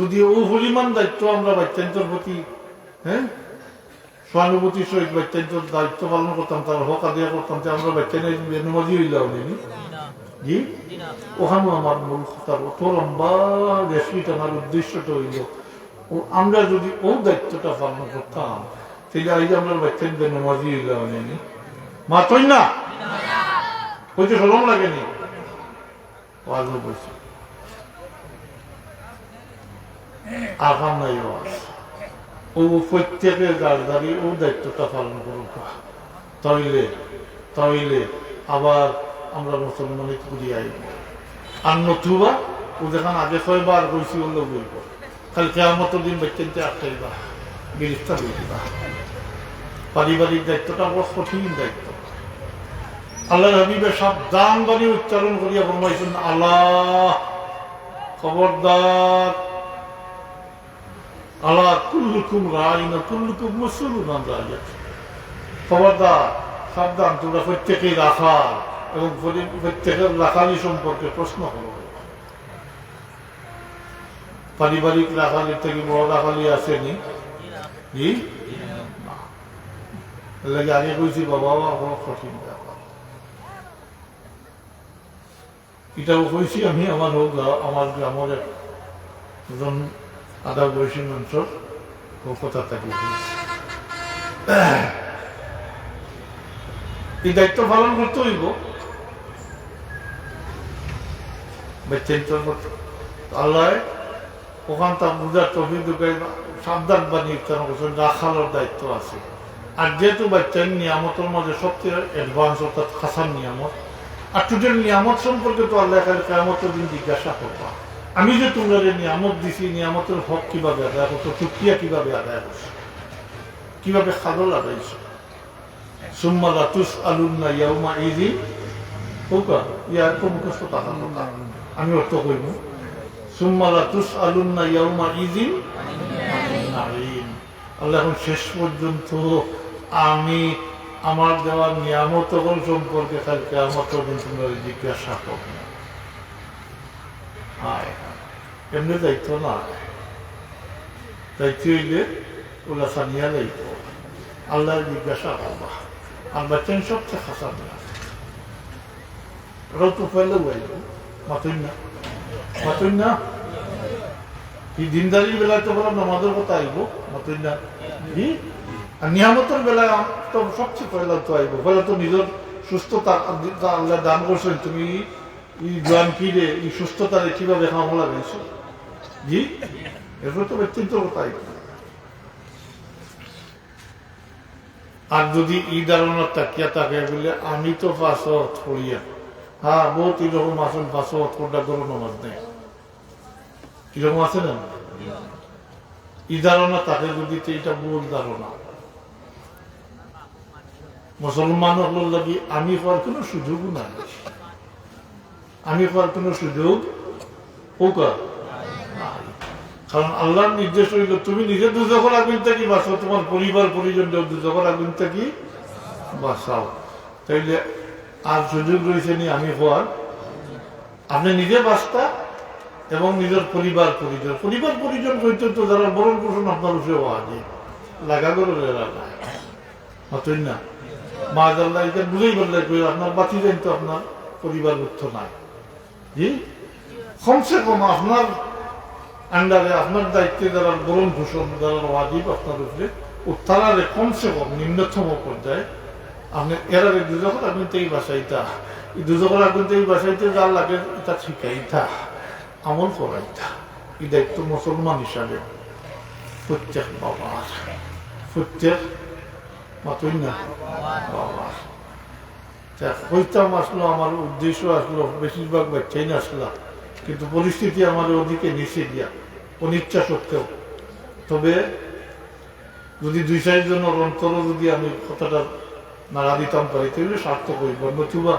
যদি ও পরিমাণ দায়িত্ব আমরা বাচ্চাইন্তর প্রতি, হ্যাঁ, সহানুভূতির সহিত বাচ্চাইন্তর দায়িত্ব পালন করতাম, তার হক আদায় করতাম, তে আমরা বাচ্চাইন বেনমাজি হইলাম নি? জি? ওখানে আমার মূল কথা, অত লম্বা রেশমি টানার উদ্দেশ্যটা হইল, ও আমরা যদি ও দায়িত্বটা পালন করতাম, তাহলে আজ আমরা বাচ্চাইন বেনমাজি হইলাম নি? মাতইন না? হইতে শরম লাগেনি? ওয়াজও বলছে। আর কাম নাই ওয়াজ। ও প্রত্যেকে যার যারই ও দায়িত্বটা পালন করুক। তাইলে, তাইলে আবার আমরা মুসলমানি ঘুরি আইব। আর নতুবা ও যেখান আগে ছয়বার কইছি, ওর লোক অইব। খালি কিয়ামতর দিন বাচ্চাইন্তে আটকাইবা, গিরিফতার অইবা। পারিবারিক দায়িত্বটা বড় কঠিন দায়িত্ব। আল্লাহর হাবিবে সাবধান বাণী উচ্চারণ করিয়া ফরমাইছেন, "আলা, খবরদার, আলা কুল্লুকুম রাইন ওয়া কুল্লুকুম মাসউলুন আন রাইয়াতিহি।" খবরদার, সাবধান, তোমরা প্রত্যেকেই রাখাল এবং প্রতি-, প্রত্যেকের রাখালি সম্পর্কে প্রশ্ন করবে। পারিবারিক রাখালির থেকে বড় রাখালি আছেনি? জি? না। এর লাগি আগে কইছি, বাবা, বাবা, বড় কঠিন ব্যাপার। এটাও কইছি আমি আমার হোক, আমার গ্রামের একজন আধা বয়সী মানুষের ও কথা থাকি। এই দায়িত্ব পালন করতে হইব। বেচেন তো আল্লাহ ওখান তার বুঝার তৌফিক দিবে, সাবধান বাণী উচ্চারণ করছেন, রাখালর দায়িত্ব আছে। আর যেহেতু বাচ্চার নিয়ামতের মাঝে সবচেয়ে অ্যাডভান্স, অর্থাৎ খাসার নিয়ামত, আর টুটের নিয়ামত সম্পর্কে তো আল্লাহ খালি কিয়ামতের দিন জিজ্ঞাসা করবা, "আমি যে তোমরা নিয়ামত দিছি, নিয়ামতের হক কিভাবে আদায় করছো, শুকরিয়া কিভাবে আদায় করছো, কিভাবে খাজল আদায় করছো?" সুম্মা লাতুসআলুন্না ইয়াউমা ইযিন, ওকা, ইয়া তো মুখস্থ থাকার কথা। আমি অর্থ কইব, সুম্মা লাতুসআলুন্না ইয়াউমা ইযিন আনিন নাঈম। আল্লাহ, এখন শেষ পর্যন্ত আমি আমার দেওয়া নিয়ামত অকল সম্পর্কে কাল কিয়ামতের দিন তোমরা জিজ্ঞাসা করবে। হায় হায়। এমনি যাইতো না। যাইতে হইলে ওলা সানিয়া যাইতো। আল্লাহ জিজ্ঞাসা করবা। আর বাচ্চাইন সবচেয়ে খাসা বেলা। ওরাও তো পয়লা আইব। মাতইন না। মাতইন না। এই দিনদারির বেলায় তো বড় নামাজের কথা আইব। মাতইন না। জি? আর নিয়ামতের বেলায় আম-, তো সবচেয়ে পয়লা তো আইব। পয়লা তো নিজের সুস্থতা আল্লাহ দান করছেন। তুমি এই জোয়ান কি রে, এই সুস্থতারে কিভাবে কামো লাগাইছো? জি? এরপর তো ব্যক্তিত্ব কোথায়? আর যদি এই ধারণা থাকিয়া থাকে বলে, "আমি তো পাঁচ ওয়াক্ত পড়িয়া", হ্যাঁ, বহুত এরকম আছেন, পাঁচ ওয়াক্ত পড়া গরম নামাজ নেই, এরকম আছে না? এই ধারণা থাকে যদি, তো এটা ভুল ধারণা। মুসলমান হকলর লাগি আমি কওয়ার কোনো সুযোগ নাই, আমি কওয়ার কোনো সুযোগ হোক আর নাই। কারণ আল্লাহর নির্দেশ হইল, "তুমি নিজে দুজখর আগুন থাকি বাঁচো, তোমার পরিবার পরিজন দুজখর আগুন থাকি বাঁচাও।" তাইলে আর সুযোগ রয়েছে নি আমি কওয়ার? আপনি নিজে বাঁচতা, এবং নিজর পরিবার পরিজন, পরিবার পরিজন কইতে তো যারা ভরণ পোষণ আপনার উপরে ওয়াজিব, লাগা ঘরর এরা না। মাতইন না। মাশাআল্লাহ, ইটা বুঝাইবার লাগি কই, আপনার ভাতিজাইন তো আপনার পরিবারভুক্ত নায়। জি? কমসে কম আপনার under-এ, আপনার দায়িত্বে যারা ভরণ পোষণ, যারা ওয়াজিব আপনার উপরে, ও তারারে কমসে কম নিম্নতম পর্যায়ে আপনি এরারে দুজখর আগুন থাকি বাঁচাইতা। এই দুজখর আগুন থাকি বাঁচাইতে যা লাগে, ইটা শিখাইতা, আমল করাইতা। এই দায়িত্ব মুসলমান হিসাবে প্রত্যেক বাবার, প্রত্যেক, মাতইন না, বাবার। তা কইতাম আসলো, আমার উদ্দেশ্য আসলো, বেশিরভাগ বাচ্চাই না আসলা, কিন্তু পরিস্থিতি আমার ওদিকে নিচে গিয়া, অনিচ্ছা সত্ত্বেও। তবে যদি দুই চাইর জনর অন্তরও যদি আমি কথাটা নাড়া দিতাম পারি, তাহলে সার্থক অইবো। নতুবা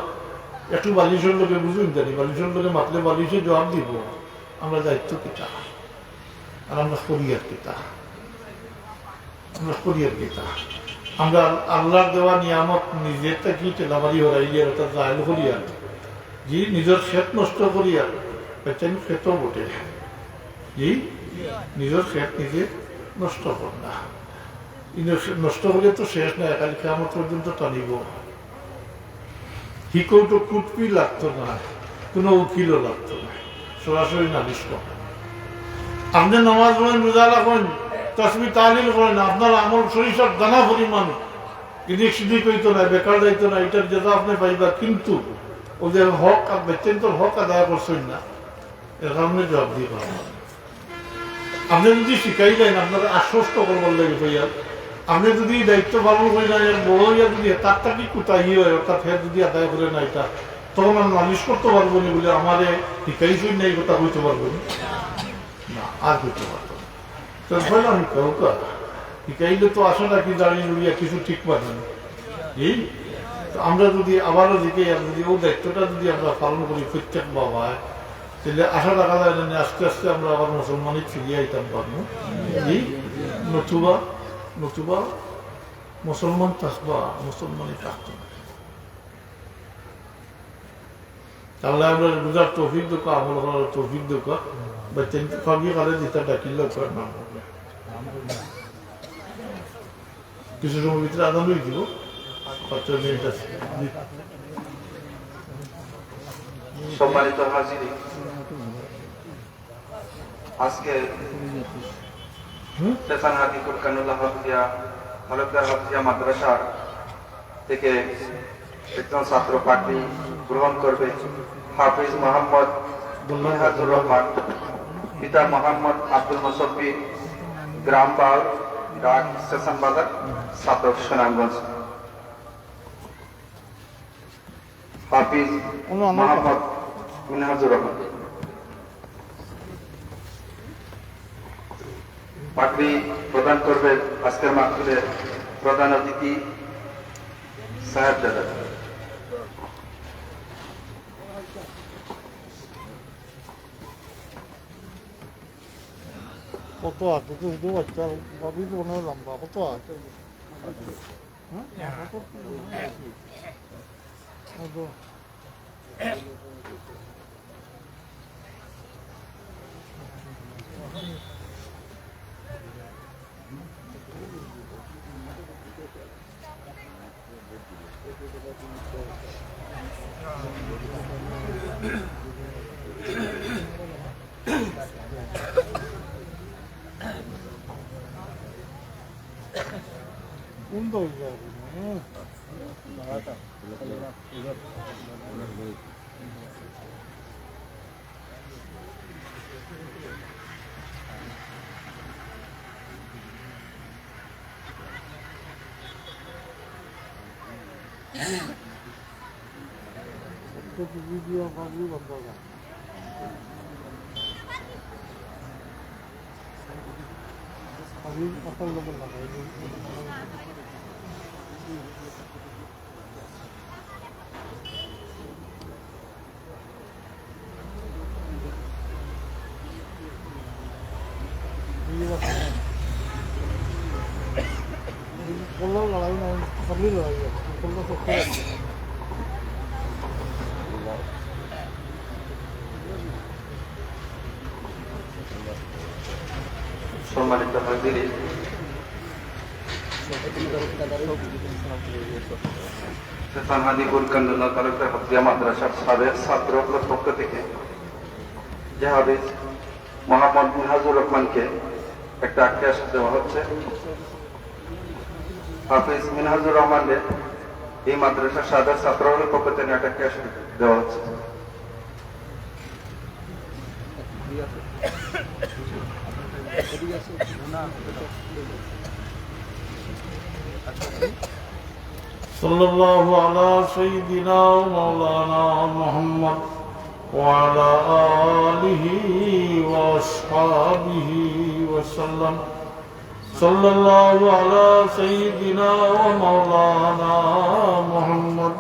একটু বালিশর লগে, বুঝুন জানি, বালিশর লগে মাতলে বালিশে জবাব দিবো, আমরা দায়িত্ব কিতা, আর আমরা করিয়ার কিতা। আমরা করিয়ার কিতা? আমরা আল্লাহর দেওয়া নিয়ামত নিজের থাকি ঠেলামারি হরাইলিয়ার, অর্থাৎ জাহেল করিয়ার। জি, নিজর খেত নষ্ট করিয়ার, বাচ্চাইন খেতও বটে। জি, নিজর খেত নিজে নষ্ট কর না। কিন্তু সে নষ্ট করলে তো শেষ নাই, খালি কিয়ামত পর্যন্ত টানিবো। হিকৌটো কুটপি লাগতো না, কোনো উকিলও লাগতো না, সরাসরি নালিশ করেন। আপনি নামাজ পড়েন, রোজা রাখেন, তসবি তাহলিল করেন, আপনার আমল সরিষার দানা পরিমাণ এদিক সেদিক হইতো না, বেকার যাইতো না, এটার জাযা আপনি পাইবা। কিন্তু ওই যে হক আর বেতন তো হক আদায় করছেন না, এর কারণে জবাব দিয়ে পারবেন। আপনি যদি শিখাই দেন, আপনারা আশ্বস্ত করবার লাগি কইয়া, আপনি যদি এই দায়িত্ব পালন করি না, এর বড় হইয়া যদি তার থাকি কুতাহি হয়, অর্থাৎ হে যদি আদায় করে না এটা, তখন আমি নালিশ করতে পারবো না বলে আমারে শিখাইছই না, এই কথা কইতে পারবো না। না, আর কইতে পারবো না। তো বললাম, শিখাইলে তো আশা রাখি দাঁড়িয়ে উড়িয়া কিছু ঠিক পারবে না। এই তো আমরা যদি আবারও দিকে আর যদি ও দায়িত্বটা যদি আমরা পালন করি প্রত্যেক বাবায়, তাহলে আশা রাখা যায় না, আস্তে আস্তে আমরা আবার মুসলমানই ফিরিয়ে আইতাম পারবো। এই নতুবা, নতুবা মুসলমান থাকবা, মুসলমানই থাকতো না। আল্লাহ আমরা বুঝার তৌফিক দেউক্কা, আমল করার তৌফিক দেউক্কা। বাচ্চা কিন্তু খাবি খালে দিতা ডাকিল করার নাম। কিছু সময় ভিতরে আদান হয়ে দিব, পাঁচ ছয় মিনিট আছে। সম্মানিত হাজির, আজকে হুম? সেসানহাটি ফুরকানুল্লাহ হাফিজিয়া, তালুকদার হাফিজিয়া মাদ্রাসার থেকে একজন ছাত্র পাগড়ি গ্রহণ করবে হাফিজ মোহাম্মদ মিনহাজুর রহমান, পিতা মোহাম্মদ আব্দুল মুসব্বির, গ্রাম বাউর, ডাক স্টেশন বাজার, ছাত্র সুনামগঞ্জ। হাফিজ মোহাম্মদ মিনহাজুর রহমান। পাগড়ি প্রদান করবেন আজকের মাহফিলের প্রধান অতিথি সাহেবজাদা। কত আছে? তো শুধু বাচ্চা, ভাবি তো মনে হয় লম্বা। কত আছে? হুম? কত? কত? কোন দল যাবে? হুম। সম্মানিত হাজিরিন, শেখ আলহাদিপুর কান্দুল্লাহ তালুকদার হাফিজিয়া মাদ্রাসার সাবেক ছাত্র অকলর পক্ষ থেকে যে হাফিজ মোহাম্মদ মিনহাজুর রহমানকে একটা ক্যাশ দেওয়া হচ্ছে। হাফিজ মিনহাজুর রহমানকে এই মাদ্রাসার সাবেক ছাত্র অকলর পক্ষ থেকে একটা ক্যাশ দেওয়া হচ্ছে। صلى الله على سيدنا ومولانا محمد وعلى آله وأصحابه وسلم. صلى الله على سيدنا ومولانا محمد.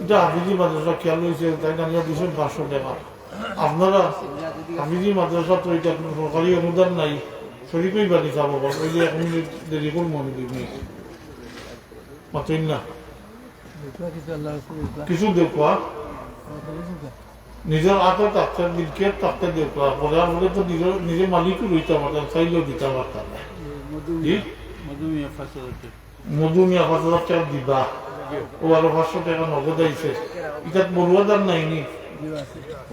এটা হাফিজি মাদ্রাসা খেয়াল হয়েছে, তাই না? নিয়ে দিয়েছেন পাঁচশো টাকা। আপনারা হাফিজি মাদ্রাসা তো এটা কোনো সরকারি অনুদান নাই, শরিক হইবা নি, চাবো বল, ওই যে এক মিনিট দেরি করবো আমি দুই মিনিট। মাতইন না। কিছু দেখবা। নিজের আতো থাকতে, মিলকিয়ত থাকতে দেখবা। পরে আর বলে তো নিজে, নিজে মালিক রইতে পারতাম, চাইলেও দিতে পারতাম না। জি? মধুমিয়া পাঁচ হাজার টাকা দিবা। ও আরো পাঁচশো টাকা নগদ আইছে। ইটাত বড়ুয়া দান নাই নি?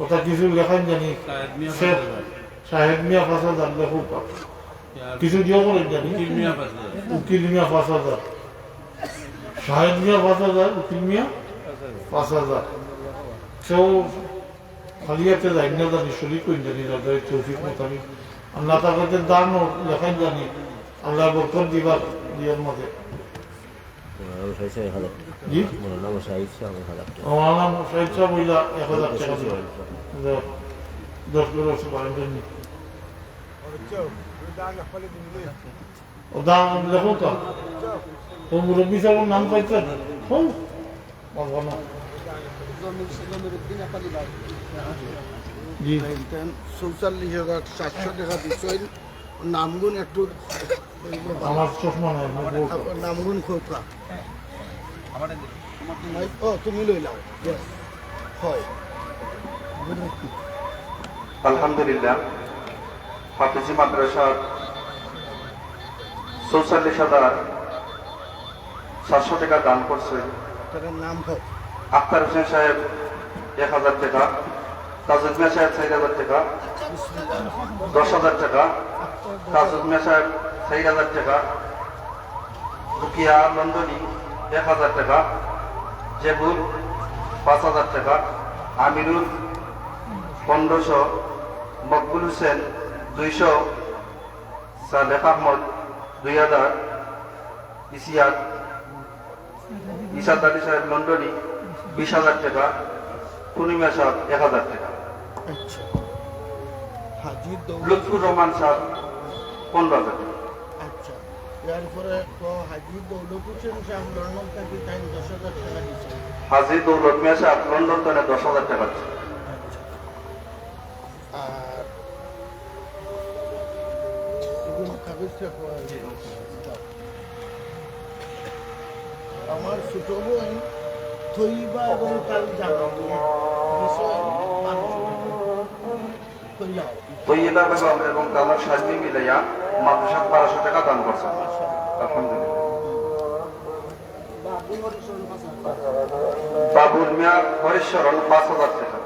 ওটা কিছু লেখান জানি। শাহেদ মিয়া শেখ পাঁচ হাজার। শাহেদ মিয়া পাঁচ হাজার লেখক। কিছু দিও করে জানি। উকিল মিয়া পাঁচ হাজার। উকিল মিয়া পাঁচ হাজার। শাহেদ মিয়া পাঁচ হাজার, উকিল মিয়া পাঁচ হাজার। কেউ খালি হাতে যাই না জানি, শরিক হইন জানি, যাদের তৌফিক মোতাবেক। আর না থাকলে দান লেখান জানি, আল্লাহ বরকত দিবা দিয়ার মাঝে। মৌলানা মুশাহিদ সাহেব এক হাজার টাকা। জি? মৌলানা মুশাহিদ সাহেব এক হাজার টাকা। মৌলানা মুশাহিদ সাহেব হইলা এক হাজার টাকা দিবা। দশ, দশ করে আছে, বারো জন। ও দাম লেখো তো। ও মুরব্বী সাহেবের নাম পাইছেন? হুম। বাবা না। জি। চৌচল্লিশ হাজার সাতশো টাকা দিচ্ছেন। নামগুন একটু আমার চশমা নাই, আমি বলবো। নামগুন খোপরা। ও, তুমি লইলাও। Yes. হয়। আলহামদুলিল্লাহ, হাফিজি মাদ্রাসা চৌচল্লিশ হাজার সাতশো টাকা দান করছে। টাকার নাম হোক। আখতার হোসেন সাহেব এক হাজার টাকা, তাজউদ্দিন সাহেব চার হাজার টাকা, দশ হাজার টাকা, তাজউদ্দিন সাহেব চার হাজার টাকা, রুকিয়া লন্ডনি এক হাজার টাকা, জেবুর পাঁচ হাজার টাকা, আমিরুল পনেরোশো, মকবুল হোসেন দুইশো, সালেহ আহমদ দুই হাজার, ইসিয়াক, ইসাদ আলী সাহেব লন্ডনি বিশ হাজার টাকা, পূর্ণিমা সাহেব এক হাজার টাকা। আচ্ছা। হাজির দৌলত লুৎফুর রহমান সাহেব পনেরো হাজার টাকা। আচ্ছা। এরপরে তো হাজির দৌলত হোসেন সাহেব লন্ডন থেকে তাই দশ হাজার টাকা দিচ্ছেন। হাজির দৌলত মিয়া সাহেব লন্ডন থেকে দশ হাজার টাকা দিচ্ছেন। আচ্ছা। আর এগুলো কাগজটা করা হয়েছে। আমার ছোট বোন তৈবা এবং তার জামাই বিষয়ে মানুষ তৈবা। তৈবা বেগম এবং তার স্বামী মিলাইয়া মাদ্রাসাত বারোশো টাকা দান করছেন। আলহামদুলিল্লাহ। বাবুল মিয়া হরিশরণ পাঁচ হাজার টাকা।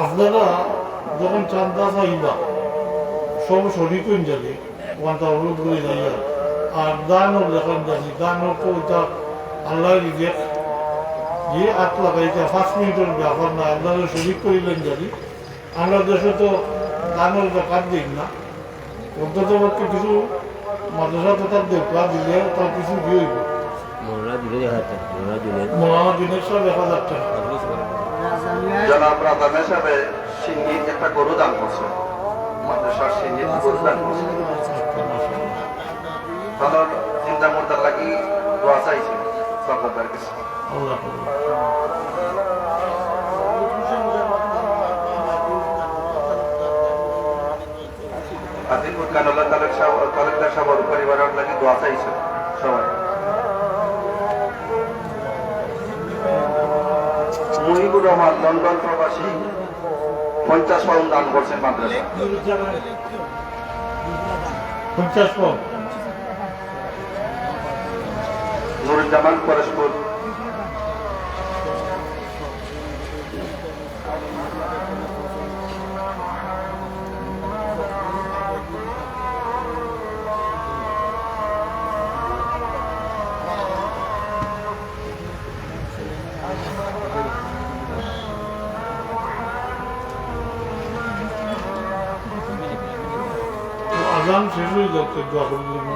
আপনারা যখন চান্দা চাইবা, সব শরিক হইন জানি, ওখানটা অনুরোধ করে যাইয়া। আর দানও লেখান জানি, দানও তো ওইটা আল্লাহ রিজেক, যে আত লাগাইতে পাঁচ মিনিটের ব্যাপার না, আপনারা শরিক করিলেন জানি। আমরা দেশে তো দানর জাকাত দেই না, অন্তত পক্ষে কিছু মাদ্রাসা তো তার দেখবা দিলে তার কিছু দিয়ে হইব। মৌলানা দিলে দেখা যাচ্ছে, মৌলানা দিলে। মৌলানা দিনের সব এক হাজার টাকা। জনাব রাজা মেসাবে সিন্নি একটা গরু দান করছে, মাদ্রাসার সিন্নি গরু দান করছে। তার চিন্তা মুর্দার লাগি দোয়া চাইছে সর্দার কাছে। আল্লাহ কবুল। আজিমপুর কানুল্লাহ তালুক সাহেব, তালুকদার সাহেবের পরিবারের লাগি দোয়া চাইছে সবাই। আমার লন্ডন প্রবাসী পঞ্চাশ পাউন্ড দান করছেন মাদ্রাসা। পঞ্চাশ পাউন্ড। নুরুজ্জামান পরশপুর। আজান শেষ অই যাউক, দোয়া করি দিলাম।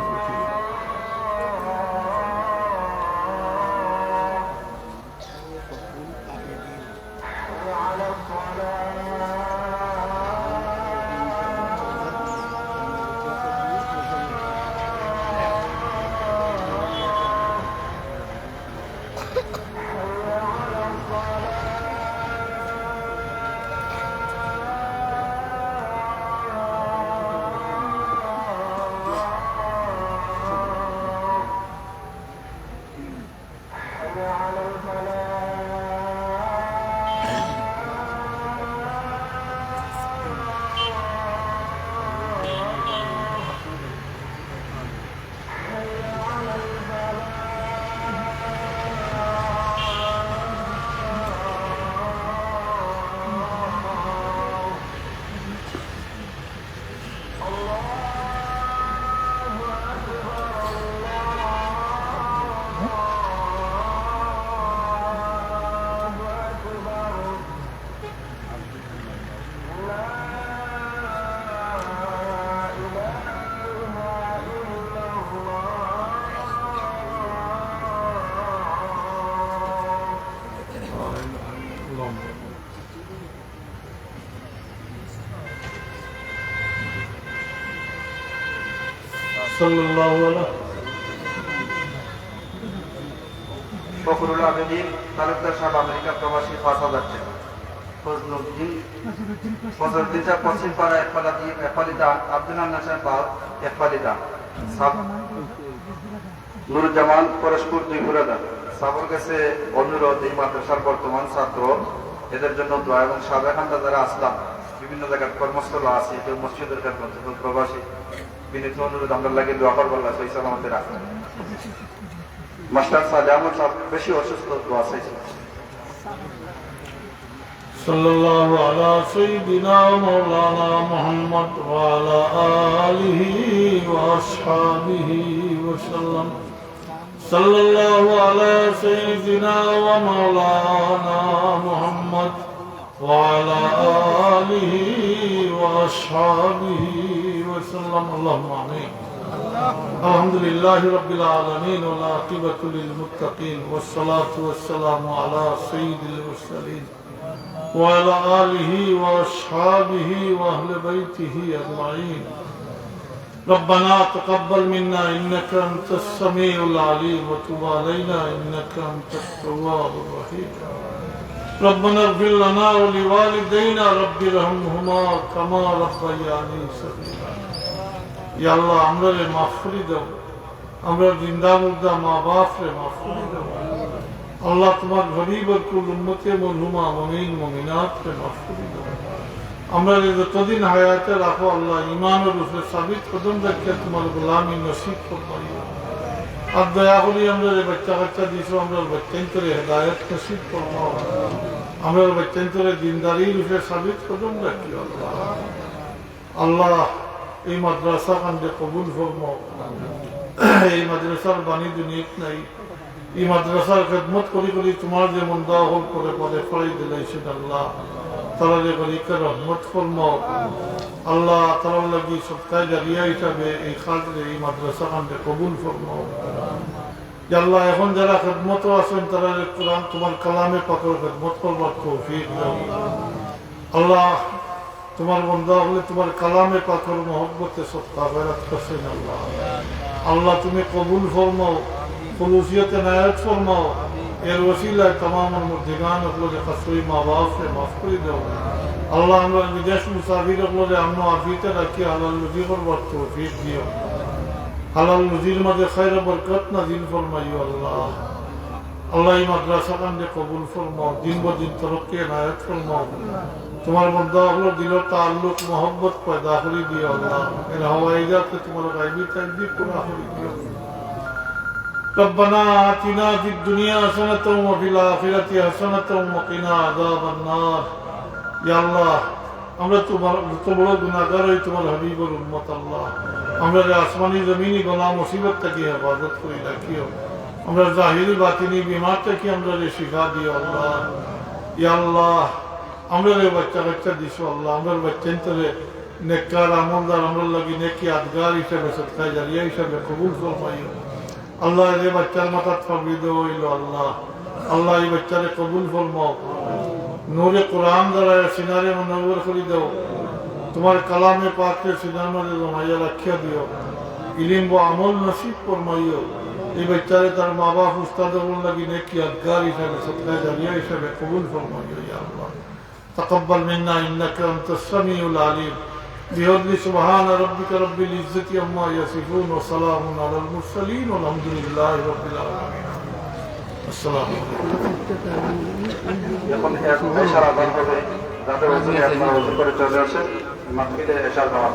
সাল্লাল্লাহু আলা ফখরুল আবেদিন তালুকদার সাহেব, আমেরিকা প্রবাসী, পাঁচ হাজার টাকা। ফজলুদ্দিন, ফজলুদ্দিন সাহেব, পশ্চিম পাড়া, একপালা দি-, একপালি দান, আব্দুল হান্নান সাহেব, বাউদ, একপালি দান। সাব-, নুরুজ্জামান, পরশপুর, দুই পুরা দান। সাবর কাছে অনুরোধ, এই মাদ্রাসার বর্তমান ছাত্র, এদের জন্য দোয়া এবং সাবেক আমরা যারা আসলাম, বিভিন্ন জায়গার কর্মস্থল আছি, কেউ মসজিদের কাজ করছে, কেউ প্রবাসী, বিনীত অনুরোধ, আমরা লাগে দোয়া করবার, আল্লাহ সহি সালামতে রাখবেন। মাস্টার সালে আহমদ সাহেব বেশি অসুস্থ, দোয়া চাইছেন। সাল্লাল্লাহু আলা সাইয়্যিদিনা ওয়া মাওলানা মুহাম্মদ ওয়া আলা আলিহি ওয়া আসহাবিহি ওয়া সাল্লাম। সাল্লাল্লাহু আলা সাইয়্যিদিনা ওয়া মাওলানা মুহাম্মদ وعلى آله وأصحابه وسلم. اللهم آمين. الحمد لله رب العالمين، والعاقبة للمتقين، والصلاة والسلام على سيد المرسلين وعلى آله وأصحابه وأهل بيته أجمعين. ربنا تقبل منا إنك أنت السميع العليم وتب علينا إنك أنت التواب الرحيم. ربنا اغفر لنا ولوالدينا رب ارحمهما كما ربياني صغيرا. ইয়া আল্লাহ, আমরারে মাফ করি দাও, আমরার জিন্দা মুর্দা মা বাপরে মাফ করি দাও। আল্লাহ, তুমার গরিব আর কুল উম্মতে মরহুমা মুমিন মুমিনাতরে মাফ করি দাও। আমরারে যতদিন হায়াতে রাখো আল্লাহ, ইমানর উপরে সাবিত কদম রাখিয়া তুমার গোলামি নসিব ফরমাইও। আর দয়া করি আমরারে বাচ্চা কাচ্চা দিছো, আমরার বাচ্চাইন্তরে হেদায়েত নসিব ফরমাও। আমরার বাচ্চাইন্তরে দিনদারির উপরে সাবিত কদম রাখিও আল্লাহ। আল্লাহ, এই মাদ্রাসা খানরে কবুল ফরমাও। এই মাদ্রাসার বাণী দুনিয়াত নাই। এই মাদ্রাসার খেদমত করি করি তুমার যে বন্দা অকল পরে পরে ফাড়ি দিলাইছইন আল্লাহ, তারারে করি কে রহমত ফরমাও। আল্লাহ, তারার লাগি সদকায়ে জারিয়া হিসাবে এই কাজরে, এই মাদ্রাসা খানরে কবুল ফরমাও। ইয়া আল্লাহ, এখন যারা খেদমতো আছইন, তারারে কোরআন, তুমার কালামে পাকর খেদমত করবার তৌফিক দাও। আল্লাহ, তুমার বন্দা অকলে তুমার কালামে পাকর মহব্বতে সদকা খয়রাত করছইন আল্লাহ। আল্লাহ, তুমি কবুল ফরমাও, খুলুসিয়তে নায়াত ফরমাও। এর ওসিলায় তামাম মুর্দেগান অকলরে, খাস করি মা বাপরে মাফ করি দাও। আল্লাহ, আমরার বিদেশ মুসাফির অকলরে আমন আফিয়তে রাখি হালাল রুজি করবার তৌফিক দিও। হালাল রুজির মাঝে খায়র বরকত নাজিল ফরমাইও আল্লাহ। আল্লাহ, এই মাদ্রাসা খানরে কবুল ফরমাও, দিন ব দিন তরক্কি এনায়েত ফরমাও। তুমার বন্দা অকলর দিলর তাল্লুক মহব্বত পয়দা করি দিও আল্লাহ। এর হাওয়াই জাতরে তুমার গাইবি তাইবি পুরা করি দিও। ربنا آتنا في الدنيا حسنة وفي الآخرة حسنة وقنا عذاب النار. ইয়া আল্লাহ, আমরা তুমার যত বড় গুনাহগার অই তুমার হাবিবর উম্মত আল্লাহ। আমরারে আসমানি জমিনি বালা মুসিবত থাকি হেফাজত করি রাখিও। আমরার জাহিরি বাতিনি বিমার থাকি আমরারে শিফা দিও আল্লাহ। ইয়া আল্লাহ, আমরারে বাচ্চা কাচ্চা দিছো আল্লাহ, আমরার বাচ্চাইন্তরে নেককার আমলদার আমরার লাগি নেক ইয়াদগার হিসাবে সদকায়ে জারিয়া হিসাবে কবুল ফরমাইও। আল্লাহ, যে বাচ্চার মাথাত পাগড়ি দেওয়া অইলো আল্লাহ, আল্লাহ এই বাচ্চারে কবুল ফরমাও। নূরে কোরআন দ্বারা এর সিনারে মুনাওয়ার করি দাও। তুমার কালামে পাকরে সিনার মাঝে জমাইয়া রাখিয়া দিও। ইলিম ও আমল নসিব ফরমাইও। এই বাচ্চারে তার মা বাপ উস্তাদ অকলর লাগি নেক ইয়াদগার হিসাবে সদকায়ে জারিয়া হিসাবে কবুল ফরমাইও ইয়া আল্লাহ। تقبل منا إنك أنت السميع العليم. بفضل سبحان ربك رب العزة عما يصفون وسلام على المرسلين والحمد لله رب العالمين. السلام عليكم. এখন এক এশার আজান হবে, যাতে ওজনে আপনারা ওজন করে চলে আসেন, মাহফিলে এশার জামাত।